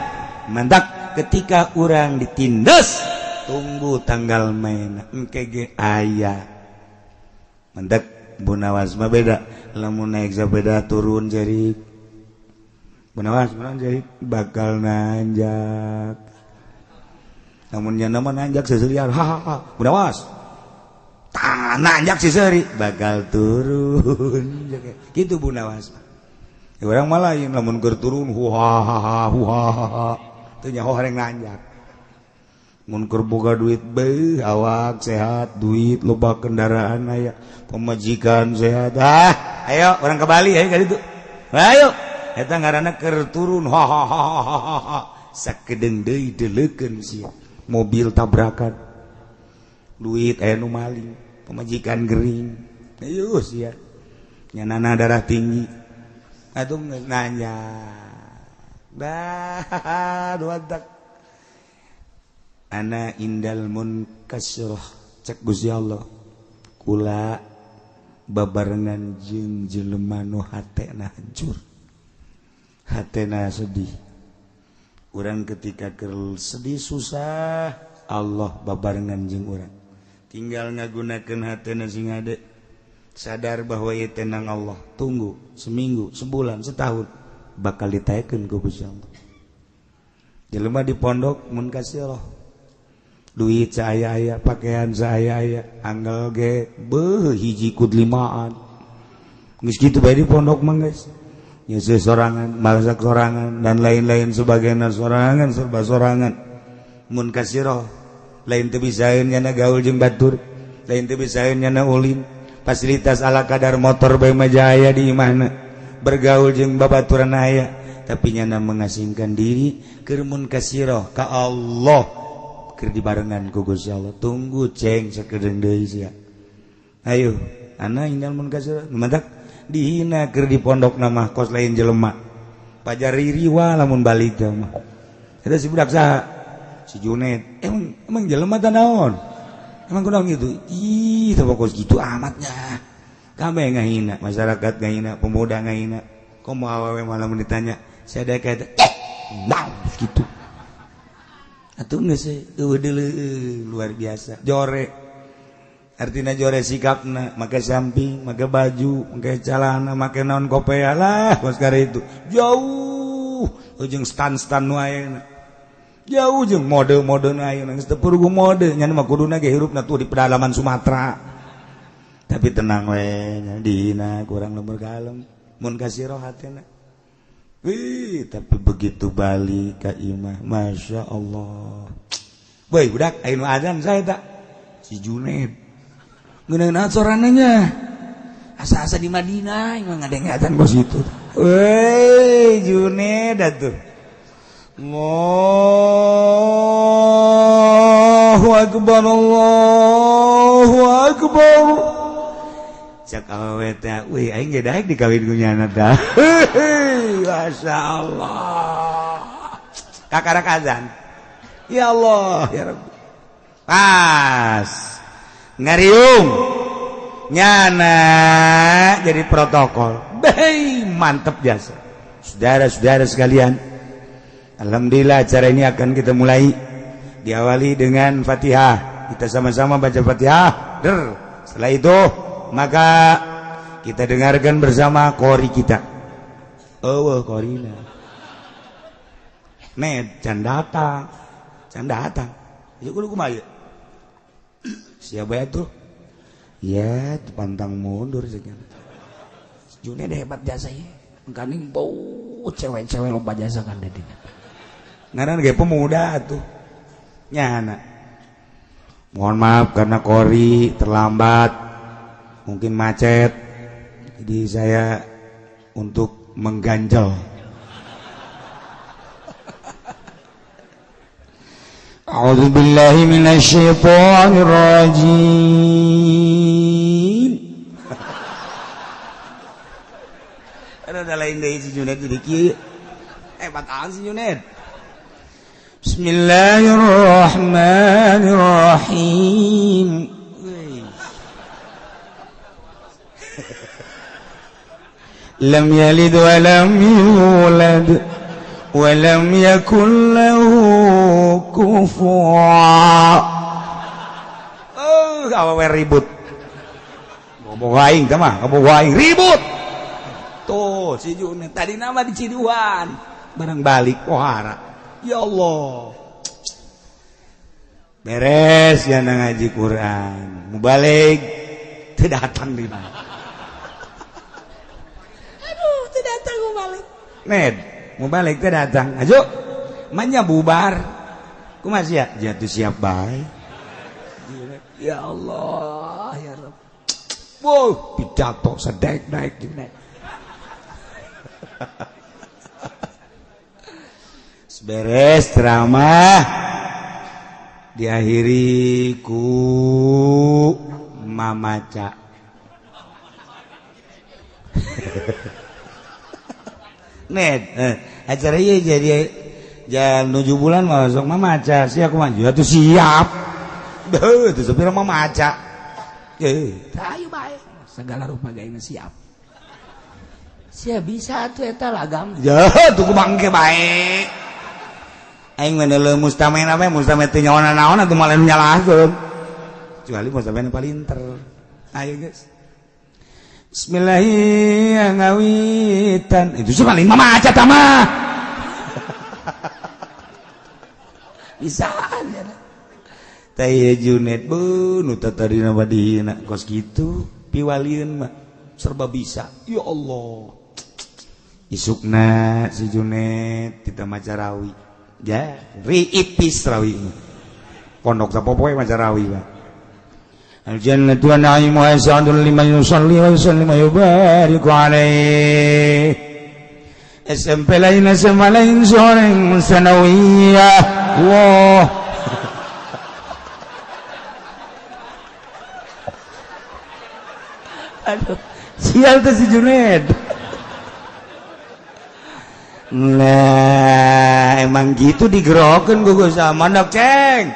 Mantak ketika orang ditindas, tunggu tanggal main engke ge aya. Mantak Bunawas mah beda, lamun naik sepeda turun jerik. Bunawas mah jerik bakal nanjak. Lamun nyana mah nanjak seserian, hahaha. Bunawas tah nanjak seseri bakal turun gitu Bunawas. Ya, orang mah lain, lamun keur turun huhahaha huhahaha, teu nyaho hareng nanjak. Mun keur boga duit beuh, awak sehat, duit loba, kendaraan aya, pemajikan sehat, ah ayo orang ke Bali, ayo ka ditu, ayo. Eta ngaranna keur turun hahaha. Sakedeung deui deleukeun sia, mobil tabrakan, duit aya nu maling, pemajikan gering, ayo sia nyanana darah tinggi atuh nanya dah dua tak. Ana indal munkasirah, cek Gusti Allah, kula babarengan jeung jelema nu hatena hancur, hatena sedih. Urang ketika keur sedih susah, Allah babarengan jeung urang. Tinggal ngagunakeun hatena sing hade, sadar bahwa ieu tenang Allah. Tunggu seminggu, sebulan, setahun, bakal ditaekeun ku Gusti Allah. Jelema di pondok munkasirah, duit saya aya, pakaian saya aya, anggal ge beuh hiji kud limaan. Geus kitu bae di pondok mah, guys. Nyeuseut sorangan, masak sorangan, dan lain-lain sebagainya sorangan, serba sorangan. Mun kasirah lain teu bisaeun nyana gaul jeung batur, lain teu bisaeun nyana ulin, fasilitas ala kadar, motor bae mah jaya di imahna, bergaul jeung babaturan aya, tapi nyana mengasingkan diri keur mun kasirah ka Allah, keur dibarengan ku Gusti Allah. Tunggu ceng sakedeung deui sia. Ayo, ana indal mun kasirah. Mantak dihina keur di pondok nama kos lain jelema, pajar ririwa lamun balik teh mah. Eta si budak saha? Si Junet. Emang emang jelema teh naon? Emang kunaon gitu? Ih, teh kos gitu amatnya. Kabeh ngahina, masyarakat ngahina, pemuda ngahina. Komo awewe malah mun ditanya, saya ada kayak nah gitu. Atuh geus eueuh deuleu luar biasa. Jore. Artinya jore sikapna, make samping, make baju, make celana, make naon, kopea lah kos kare itu. Jauh jeung stan-stan nu ayeuna. Jauh jeung mode-mode nu ayeuna. Geus teu puguh mode, nya mah kuduna ge hirupna tuh di pedalaman Sumatera. Tapi tenang we, nya dihina kurang lembur kalem. Mun kasih roh hatena. Wih, tapi begitu balik ka imah, masya Allah. Woi, budak, ayo nu adzan saya tak? Si Junaid. Ngeuneuh sorananya. Asa-asa di Madinah, emang ada yang adzan kos itu. Woi, Junaid atuh. Allahu akbar, Allahu akbar. Cak awewe teh, wih aing ge daek dikawin ku nyana tah. Masya Allah. Kakarak azan. Ya Allah, ya Rabbi. Pas ngariung nyana jadi protokol. Bei, mantep jasa. Saudara-saudara sekalian, alhamdulillah acara ini akan kita mulai diawali dengan Fatihah. Kita sama-sama baca Fatihah. Der. Setelah itu maka kita dengarkan bersama qori kita. Oh, qorina. Net can datang. Can datang. Ieu kudu kumaha ieu? Siapa ya tuh? Ya, pantang mundur sekian. Juned hebat jasa ya. Engkaning bau cewek-cewek lomba jasa kan dedina. Ngaran ge pemuda tuh. Nyana. Mohon maaf karena qori terlambat. Mungkin macet. Jadi saya untuk mengganjal. A'udzu billahi minasyaitonir rajim. Ada lain deui si Juned jadi kieu. Hebat amat si Juned. Bismillahirrahmanirrahim. Lam yalid wa lam yulad wa lam yakul lahu kufuwan. Oh, awewe ribut. Ngomong aing teh mah, ngomong aing ribut. Tuh, si Juned tadi nama di Ciduan, barang balik pohara. Ya Allah. Beres ya ngaji Quran. Mubalik teu datang di mana. Aduh, teu datang mubalik. Ned, mubalik teu datang. Ajo, manya bubar. Kumaha sia? Jatuh siap bae. Ya Allah, ya Rabb. Wow, pidato sedek naik naik. Beres ceramah diakhiri ku mamaca. Ned, acara ieu jadi jam 7 bulan masuk mamaca, sia kumaha atuh siap. Beuh, teu sapira mamaca. Ayo bae, segala rupa gawe siap. Sia bisa atuh eta lagam. Ya, tuh ku bangke bae. Aing mah deuleu mustamen apa mustamen teu nyaona naon atuh malah nyalahkeun. Kecuali mustamen palinter. Ayo guys. Bismillahirrahmanirrahim. Itu sih paling mamaca tah mah. Bisaan ya. Teh ieu Juned beuh nu tadina mah dihina kos kitu piwalieun mah serba bisa. Ya Allah. Isukna si Juned kita maca rawi. Ya, riipis rawi. Pondok sapopoe maca rawi mah. Al-jannatu wa na'imuha sa'dun liman yusalli wa yusallim wa yubariku alaihi. SMP lain, SMA lain, soreng sanawiyah. Wah. Aduh, sial tuh si Juned. Nah, emang gitu digerokin gue sama manok ceng,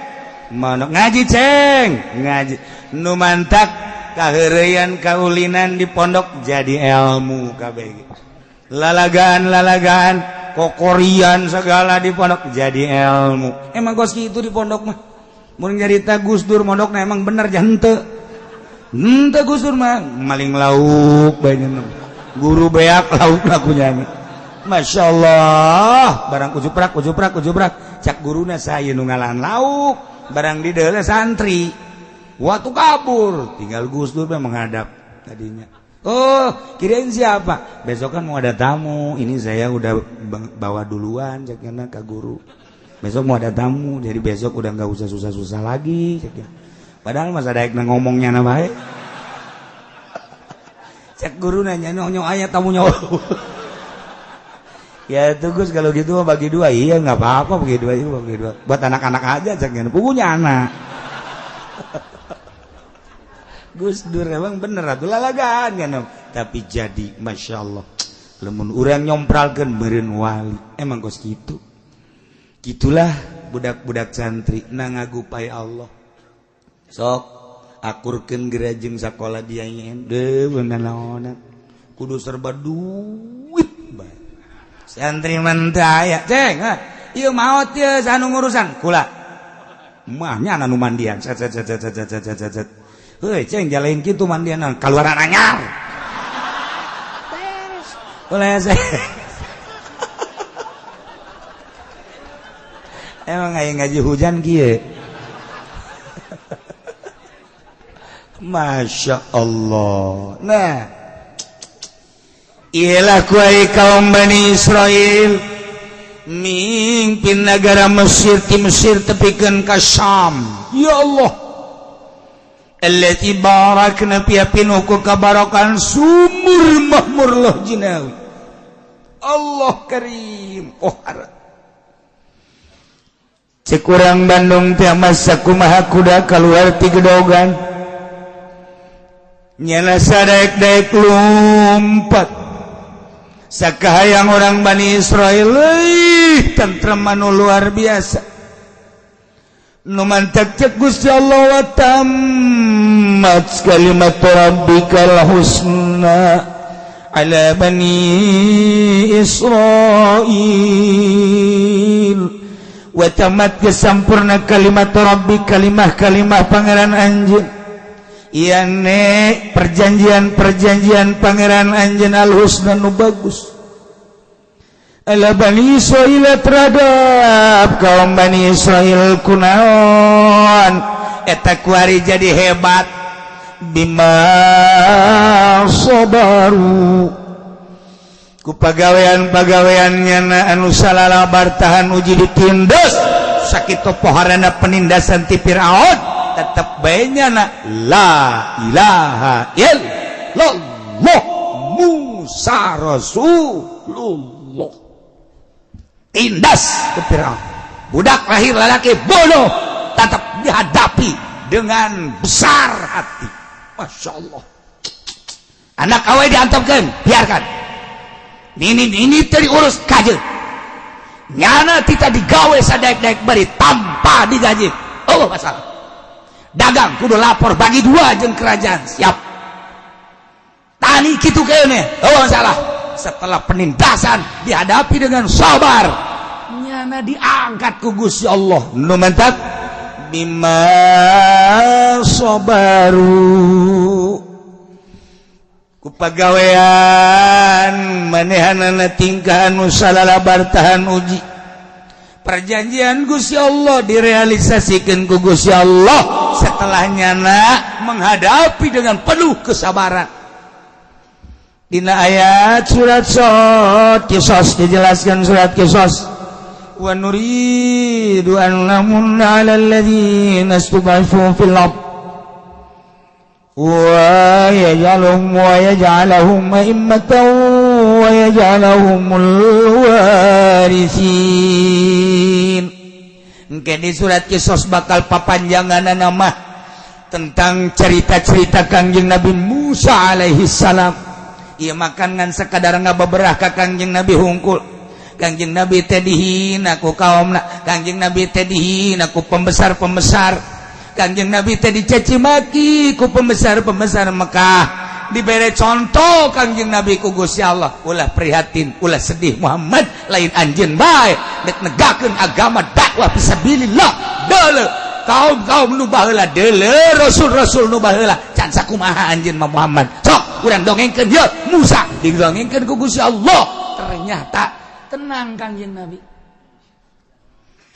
manok ngaji ceng, ngaji. Nu mantak kaheureyan kaulinan di pondok jadi ilmu KBG. Lalagaan-lalagaan, kokorian segala di pondok jadi ilmu. Emang kos gitu di pondok mah. Mun nyarita Gus Dur mondokna emang bener jante. Henteu Gus Dur mah maling lauk banyak. Guru beak lauk lakunya. Masya Allah, barang ujuprak ujuprak ujuprak, cak guruna saya nu ngalahan lauk, barang di deuleu santri. Waktu kabur, tinggal Gus Dur menghadap tadinya. Oh, kirain siapa? Besok kan mau ada tamu, ini saya udah bawa duluan caknya ke guru. Besok mau ada tamu, jadi besok udah nggak usah susah-susah lagi caknya. Padahal masa daek ngomongnya na bae. Cek guru nanya nyonyo aya tamunya. Ya itu Gus, kalau gitu mah bagi dua. Iya nggak apa-apa, bagi dua itu bagi dua. Buat anak-anak aja jangan punya anak. Gus Dur emang bener atuh lalagaan kan. Tapi jadi masya Allah. Lamun urang nyompralkeun meureun wali. Emang kos kitu. Gitulah budak-budak santri na ngagupai Allah. Sok akurkeun gerajeng sakola dia nyen. Deuh naonan. Kudu serba duit bae. Santri mentaya ceng, ieu maot ieu anu ngurusan kula. Mah nya anu mandian. Set set set set set set set set. Heuy ceng jalain kitu mandian kaluaran anyar. Beres. Ulah emang aya ngaji hujan kieu. Masya Allah. Nah, ialah kuai kaum Bani Israel mimpin negara Mesir ti Mesir tepikeun ka Syam. Ya Allah. Allati barakna fiha pinuku kabarokan sumur mahmur loh jinawi. Allah karim. Oh harat. Cek urang Bandung teh masa kumaha kuda kaluar ti gedogan. Nyana sadaek-daek lompat. Sakahayang orang Bani Israel euy tentrem anu luar biasa. Nu mantak cek Gusti Allah wa tammat kalimat rabbikal husna ala Bani Israil. Wa tamat kesampurna kalimat rabbi kalimah-kalimah pangeran anjeun. Iya nek perjanjian-perjanjian pangeran anjeun al-husna nu bagus ala Bani Israil terhadap kaum Bani Israil kunaon eta kuari jadi hebat bima sabaru ku pagawean-pagaweannya anu salalabar tahan uji ditindas sakitu poharana penindasan ti Firaun tetep bae nyana la ilaha illallah Musa Rasulullah. Tindas ke Firaun, budak lahir lalaki bodoh tetap dihadapi dengan besar hati. Masya Allah. Anak awe diantepkeun, biarkan. Ini teu diurus kaje. Nyana tita digawe sadaek-daek bari tanpa digaji. Oh masalah. Dagang kudu lapor bagi dua jeung kerajaan, siap. Tani kitu keuneh, oh masalah. Setelah penindasan dihadapi dengan sabar, nyana diangkat ku Gusti Allah. Nu mantap bima sabaru ku pagawean manehanana tingkah anu salalabar tahan uji. Perjanjian Gusti Allah direalisasikan ku Gusti Allah setelah nyana menghadapi dengan penuh kesabaran. Dina ayat surat Sod Kisos dijelaskan surat Kisos. Wa nuridu an namunna 'alal ladzina istud'ifu fil ard wa yaj'aluhum wa yaj'alahum a'immatan wa yaj'alahumul warithin. Engke di surat Kisos bakal papanjanganna mah tentang cerita-cerita Kangjeng Nabi Musa alaihi salam. Ieu makan ngan sekadar ngabeberah ka Kangjeng Nabi hungkul. Kangjeng Nabi teh dihina ku kaumna, Kangjeng Nabi teh dihina ku pembesar-pembesar, Kangjeng Nabi teh dicaci maki ku pembesar-pembesar Mekah. Dibere contoh Kangjeng Nabi ku Gusti Allah, ulah prihatin, ulah sedih Muhammad, lain anjeun bae dek negakeun agama dakwah fisabilillah. Deuleu kaum-kaum nu baheula, deuleu rasul-rasul nu baheula, can sakumaha anjeun mah Muhammad. Sok urang dongengkeun yeuh Musa didongengkeun ku Gusti Allah. Ternyata tenang Kangjeng Nabi,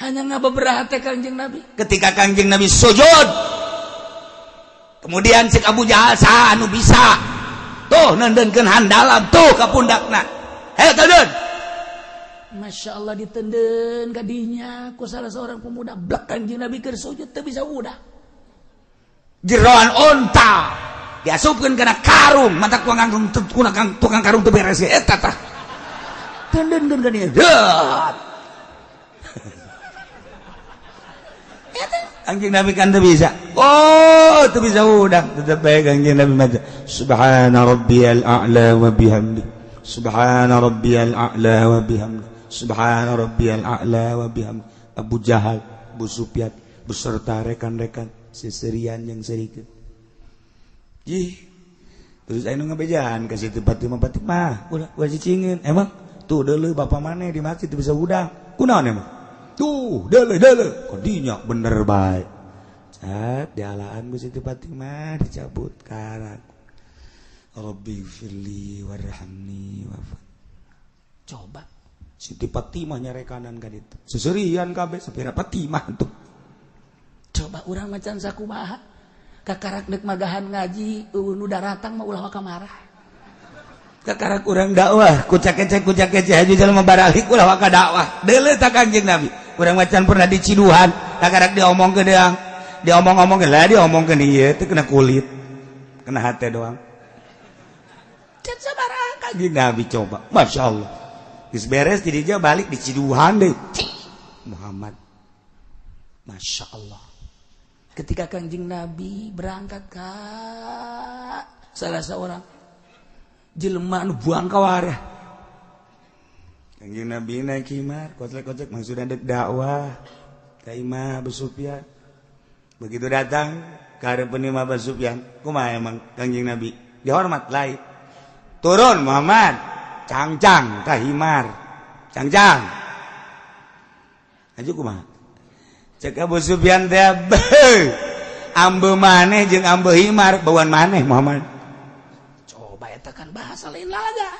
hanya ngabeberah teh Kangjeng Nabi. Ketika Kangjeng Nabi sujud, kemudian cek Abu Jahal saha anu bisa tuh nendenkeun handalam tuh ka pundakna. Hayo teudeun. Masya Allah ditenden kadinya ku salah seorang pemuda blek Kangjeng Nabi keur sujud teu bisa udah. Jeroan onta diasupkeun kana karung, mata tukang karung teu beres eta tah. Tendeunkeun ka dieu. Deut. Kanjeng Nabi kan teu bisa. Oh, teu bisa hudang. Tetep bae Kanjeng Nabi maca subhana rabbiyal a'la wa bihamdi. Subhana rabbiyal a'la wa bihamdi. Subhana rabbiyal a'la wa bihamdi. Abu Jahal, Abu Sufyan beserta rekan-rekan seserian yang serikeun. Ih. Terus anu ngabejaan ka Siti Fatimah, Fatimah, ulah ulah cicingin. Emang tuh deuleu bapa maneh di masjid teu bisa hudang. Kunaon emang? Tuh, deuleu deuleu. Kadinya bener bae. Cat dialaan ku Siti Fatimah dicabut karak. Rabbi firli warhamni wafat. Coba Siti Fatimah nyarekanan ka ditu. Seserian kabeh sapira Fatimah tuh. Coba urang macan sakumaha. Kakarak deuk magahan ngaji nu daratang mah ulah waka marah. Kakarak urang dakwah kucak-kecek kucak-kecek haji jelema baralik ulah waka dakwah. Deuleu ta Kanjeng Nabi. Urang macan pernah diciduhan, kakarak diomongkeun deang. Diomong-omongkeun lah diomongkeun ieu teh kena kulit. Kena hate doang. Can sabaraha Kanjeng Nabi coba. Masya Allah. Geus beres di dieu balik diciduhan deui. Muhammad. Masya Allah. Ketika Kanjeng Nabi berangkat ka salah seorang jelema anu buang ka warah. Kanjeng Nabi naik himar, kocek-kocek maksudna dek dakwah ka imah Abu Sufyan. Begitu datang ka hareupeun imah Abu Sufyan, kumaha emang Kanjeng Nabi? Dihormat lain. Turun Muhammad, cangcang ka himar. Cangcang. Aju kumaha? Cek Abu Sufyan teh ambe maneh jeung ambe himar bauan maneh Muhammad. Coba eta kan bahasa lain lalaga.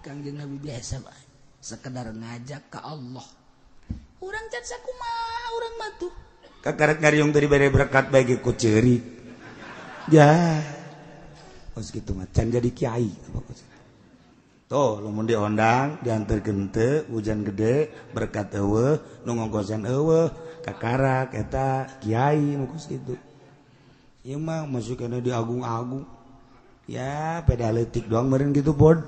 Kangjeng Nabi biasa bae, sekedar ngajak ke Allah. Urang can sakumaha urang mah tuh. Kakaret ngariung tadi bere berkat bae ge ku ceurik. Ya. Kos kitu mah can jadi kiai. Tuh, lamun diondang, diantarkeun teu, hujan gede, berkat eueuh, nu ngongkosan eueuh, kakarak eta kiai nu kos kitu. Ieu mah masuk kana diagung-agung. Ya, peda leutik doang meureun kitu pod.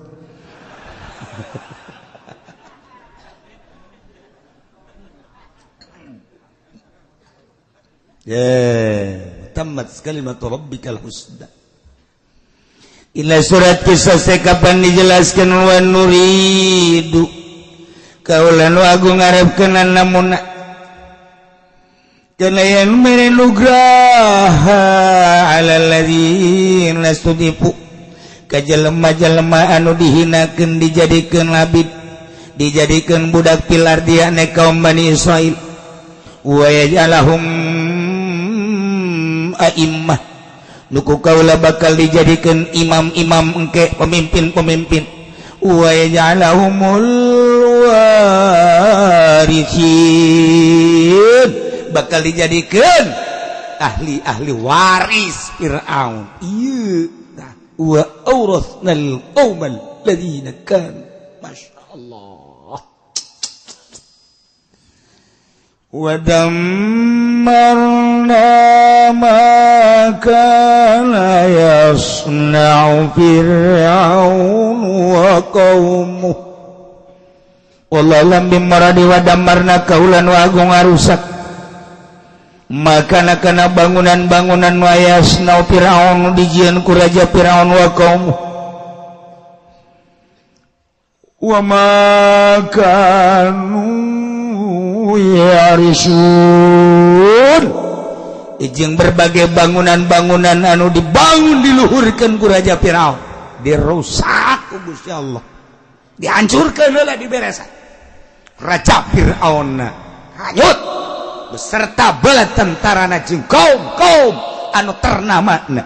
Ya, tammat kalimatu rabbikal husna. Ila surat kisah kapan dijelaskan wa nuridu kaula nu agung ngarepkeun namun kana yen mere nugraha alal ladzina studifu ka jelema-jelema anu dihinakeun dijadikeun labid dijadikeun budak pilar dia ne kaum Bani Israil wa yaj'alahum a'immah nuku kaula bakal dijadikan imam-imam engke pemimpin-pemimpin wa yaj'alahumul warithin bakal dijadikan ahli-ahli waris Fir'aun. Ieu tah wa awrathnal qaumal ladzina kan. Masya Allah. Wa dammarna ma kana yasna'u Fir'aun wa qaumuh. Wallahu lam bimaradi wa dammarna kaulan wa agung arusak makana kana bangunan-bangunan wa yasna'u Fir'aun dijieun ku raja Fir'aun wa qaumuh wa ma kanu yarisun. Ijeng berbagai bangunan-bangunan anu dibangun diluhurkeun ku raja Firaun dirusak ku Gusti Allah, dihancurkeun heula diberesan. Raja Firaun hanyut beserta bala tentarana jeung kaum-kaum anu ternamana,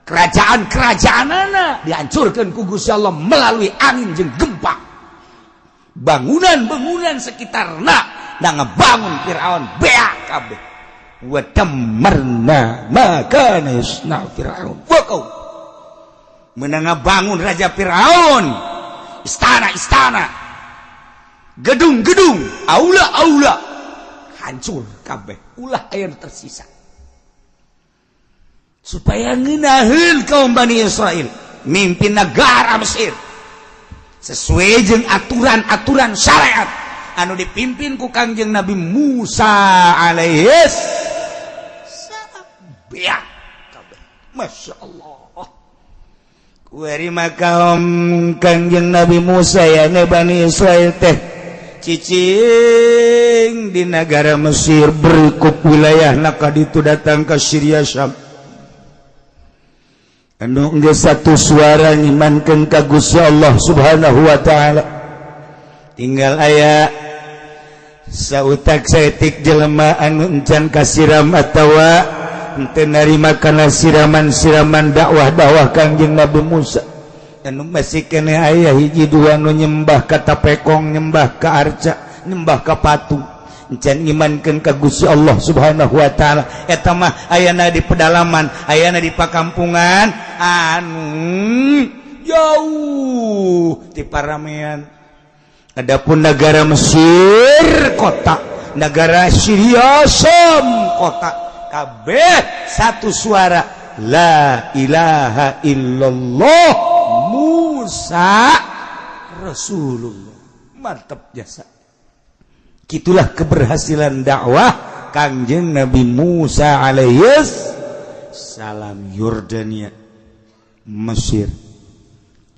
kerajaan-kerajaanana dihancurkeun ku Gusti Allah melalui angin jeung gempa. Bangunan-bangunan sekitarna da ngebangun Firaun beak kabeh. Wa dammarna ma kana yasna Firaun wa qaum. Menang bangun raja Firaun istana-istana, gedung-gedung, aula-aula hancur kabeh, ulah aya nu tersisa. Supaya ngeunaheun kaum Bani Israil mimpin negara Mesir. Sesuai jeung aturan-aturan syariat anu dipimpin ku Kangjeng Nabi Musa alaihis salam. Beak kabeh. Masya Allah. Kuari maka Kangjeng Nabi Musa ya Bani Israel teh cicing di negara Mesir, berikut wilayah naka itu datang ke Syria Syam. Anu geus satu suara ngimankeun ka Gusti Allah Subhanahu wa taala. Tinggal aya sautak saeutik jelema anu encan kasiram atawa henteu narima kana siraman-siraman dakwah-dakwah Kangjeng Nabi Musa. Anu masih keneh aya hiji dua nu nyembah ka tapekong, nyembah ka arca, nyembah ka patung. Encan ngimankeun ka Gusti Allah Subhanahu wa taala. Eta mah ayana di pedalaman, ayana di pakampungan anu jauh di paramean. Adapun negara Mesir kota, negara Syria Syam kota, kabeh satu suara la ilaha illallah Musa Rasulullah. Mantap jasa. Itulah keberhasilan dakwah Kangjeng Nabi Musa alaihis salam. Yordania, Mesir,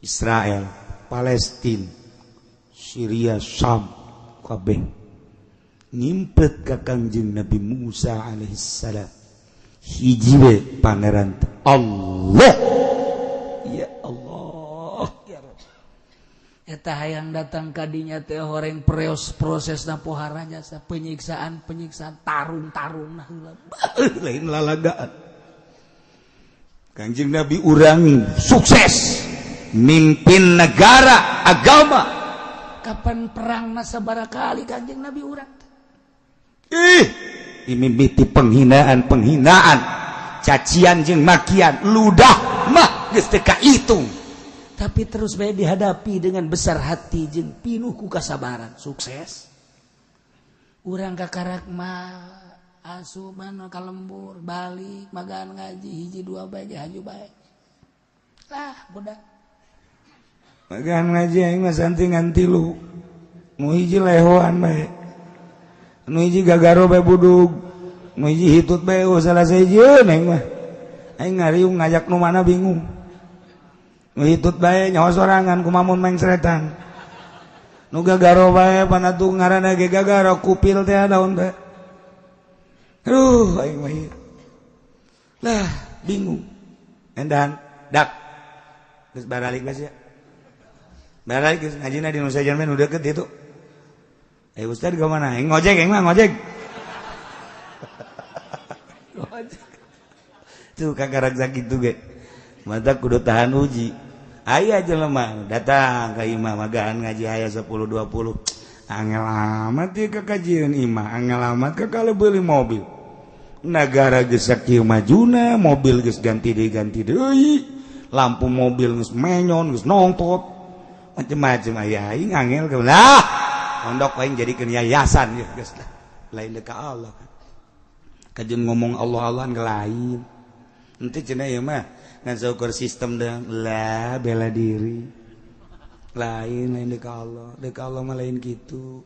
Israel, Palestina, Syria, Syam kabeh ngimpet ka Kangjeng Nabi Musa alaihis salam. Hiji we pangeran Allah. Ya Allah ya Rabb. Eta hayang datang kadinya teh horeng preos prosesna pohara jasa penyiksaan penyiksaan tarung-tarung nah heula. Lain lalagaan. Kangjeng Nabi urang sukses mimpin negara agama. Kapan perang sabaraha kali Kangjeng Nabi urang teh? Ih, dimimiti penghinaan penghinaan, cacian jeung makian, ludah mah geus teu kahitung. Tapi terus bae dihadapi dengan besar hati jeung pinuh ku kasabaran, sukses. Urang kakarak mah asupan ka lembur, balik magan ngaji hiji dua bae ge haju bae lah budak. Magan ngaji aing mah santi ngan tilu. Nu hiji lehoan bae, nu hiji gagaro bae budug, nu hiji hitut bae. Oh, salah sahiji aing mah. Aing ngariung ngajak nu mana bingung. Nu hitut bae nyawa sorangan kumamun mengseretan. Nu gagaro bae panatu ngaranna ge gagaro kupil teh daun teh. Aduh, aing mah lah bingung. Endan dak geus baralik geus ya. Baralik geus ngajina di Nusa Jerman udah deket itu. Eh ustad ke mana? Aing ngojek, aing mah ngojek. Ngojek. Tuh kakarak sakitu ge. Mata kudu tahan uji. Aya jelema datang ka imah magaan ngaji aya 10 20. Angel amat ieu kakajian imah, angel amat ka kalau beli mobil. Negara geus sakieu majuna, mobil geus ganti deui ganti deui. Lampu mobil geus menyon, geus nongtot. Macem-macem aya aing angel ke lah. Pondok aing jadikeun yayasan ya geus lah. Lain deuk ka Allah. Kajeun ngomong Allah Allah lain. Henteu cenah ieu mah ngan saukur sistem dang lah bela diri. Lain lain deuk Allah, deuk Allah mah lain kitu.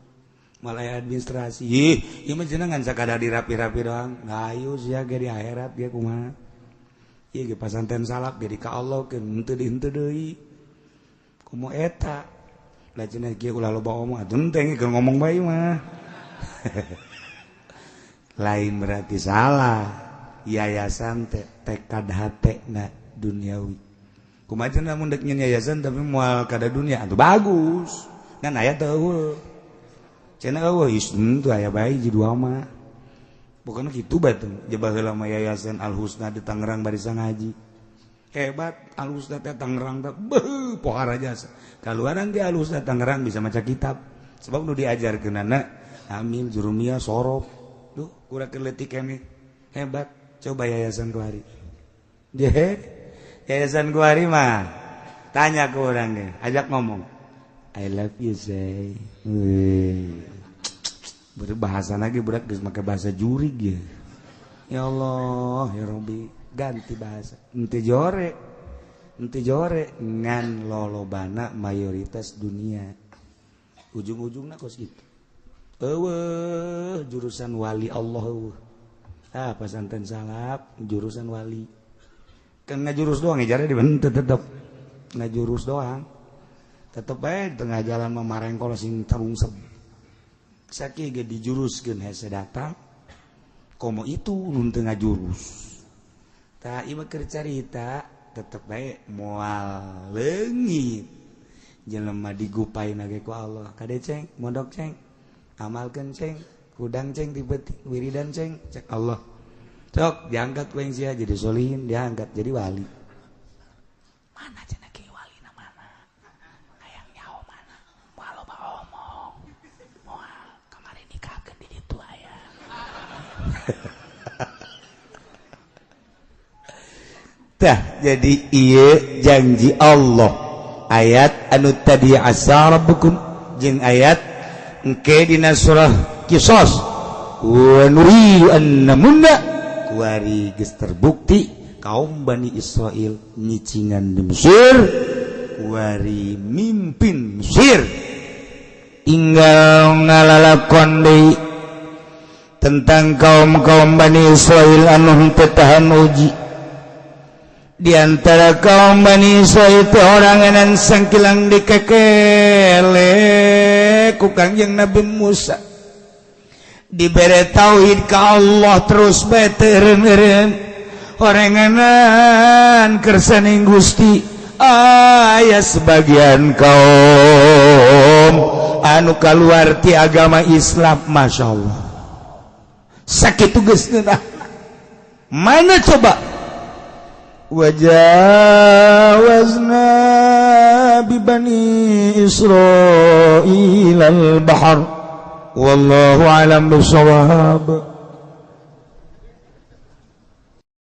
Malah aya administrasi. Ih, ieu mah cenah ngan sakadar dirapi-rapi doang. Hayu sia ge di akhirat ge kumaha. Ieu ge pasanten salak ge di ka Allah keun henteu di henteu deui. Komo eta. Lah cenah kieu ulah loba omong atuh henteu keur ngomong bae mah. Lain berarti salah. Yayasan teh tekad hate na duniawi. Kumaha cenah mun deuk nyeun yayasan tapi moal kada dunia atuh bagus. Ngan aya teu eueuh. Cenah eueuh henteu aya bae hiji dua mah. Bukan kitu bae teh. Jebah heula mah yayasan Al Husna di Tangerang bari ngaji. Hebat Al Husna teh Tangerang teh beuh pohara jasa. Kaluaran ge Al Husna Tangerang bisa maca kitab. Sebab nu diajarkeunana amil jurumiyah sorof. Duh kurang leutik keneh. Hebat. Coba yayasan kuari. Yayasan kuari mah tanya ke orang deh, ajak ngomong. I love you say. Berbahasa lagi berat geus make bahasa jurig ya. Ya Allah, ya Rabbi, ganti bahasa. Henteu jore. Henteu jore ngan lolobana mayoritas dunia. Ujung-ujungna kos kitu. Eueuh jurusan wali Allah eueuh. Ah pasantren salaf jurusan wali. Kan ngajurus doang ejare dibentuk tetep. Ngajurus doang. Tetep bae tengah jalan mah marengkol sing tarungsep. Sakieu ge dijuruskeun hese datang. Komo itu nu teu ngajurus. Tah ieu mah keur carita tetep bae moal leungit. Jelema digupaina ge ku Allah. Kade ceng, mondok ceng, amalkeun ceng, hudang ceng ti beuting, wiridan ceng, cek Allah. Sok diangkat ku sia jadi solihin, diangkat jadi wali. Mana cenah ki walina mana? Hayang nyaho mana? Moal loba omong. Moal kamari nikahkeun di ditu aya. Tah jadi ieu janji Allah. Ayat anu tadi asa rabbukum jeung ayat engke dina surah Qisas wa nuridu an namunna kuari geus terbukti kaum Bani Israil nyicingan di Mesir kuari mimpin Mesir tinggal ngalalakon deui tentang kaum-kaum Bani Israil anu henteu tahan uji. Di antara kaum Bani Israil itu oranganan sangkilang dikekele ku Kangjeng Nabi Musa. Dibere tauhid ka Allah terus bae teu eureun-eureun. Oranganan kersaning Gusti aya sebagian kaum anu kaluar ti agama Islam, Masya Allah. Sakitu geus ngeunah. Mana coba wajawazna bi bani Israil al-bahr wallahu alam bisawab.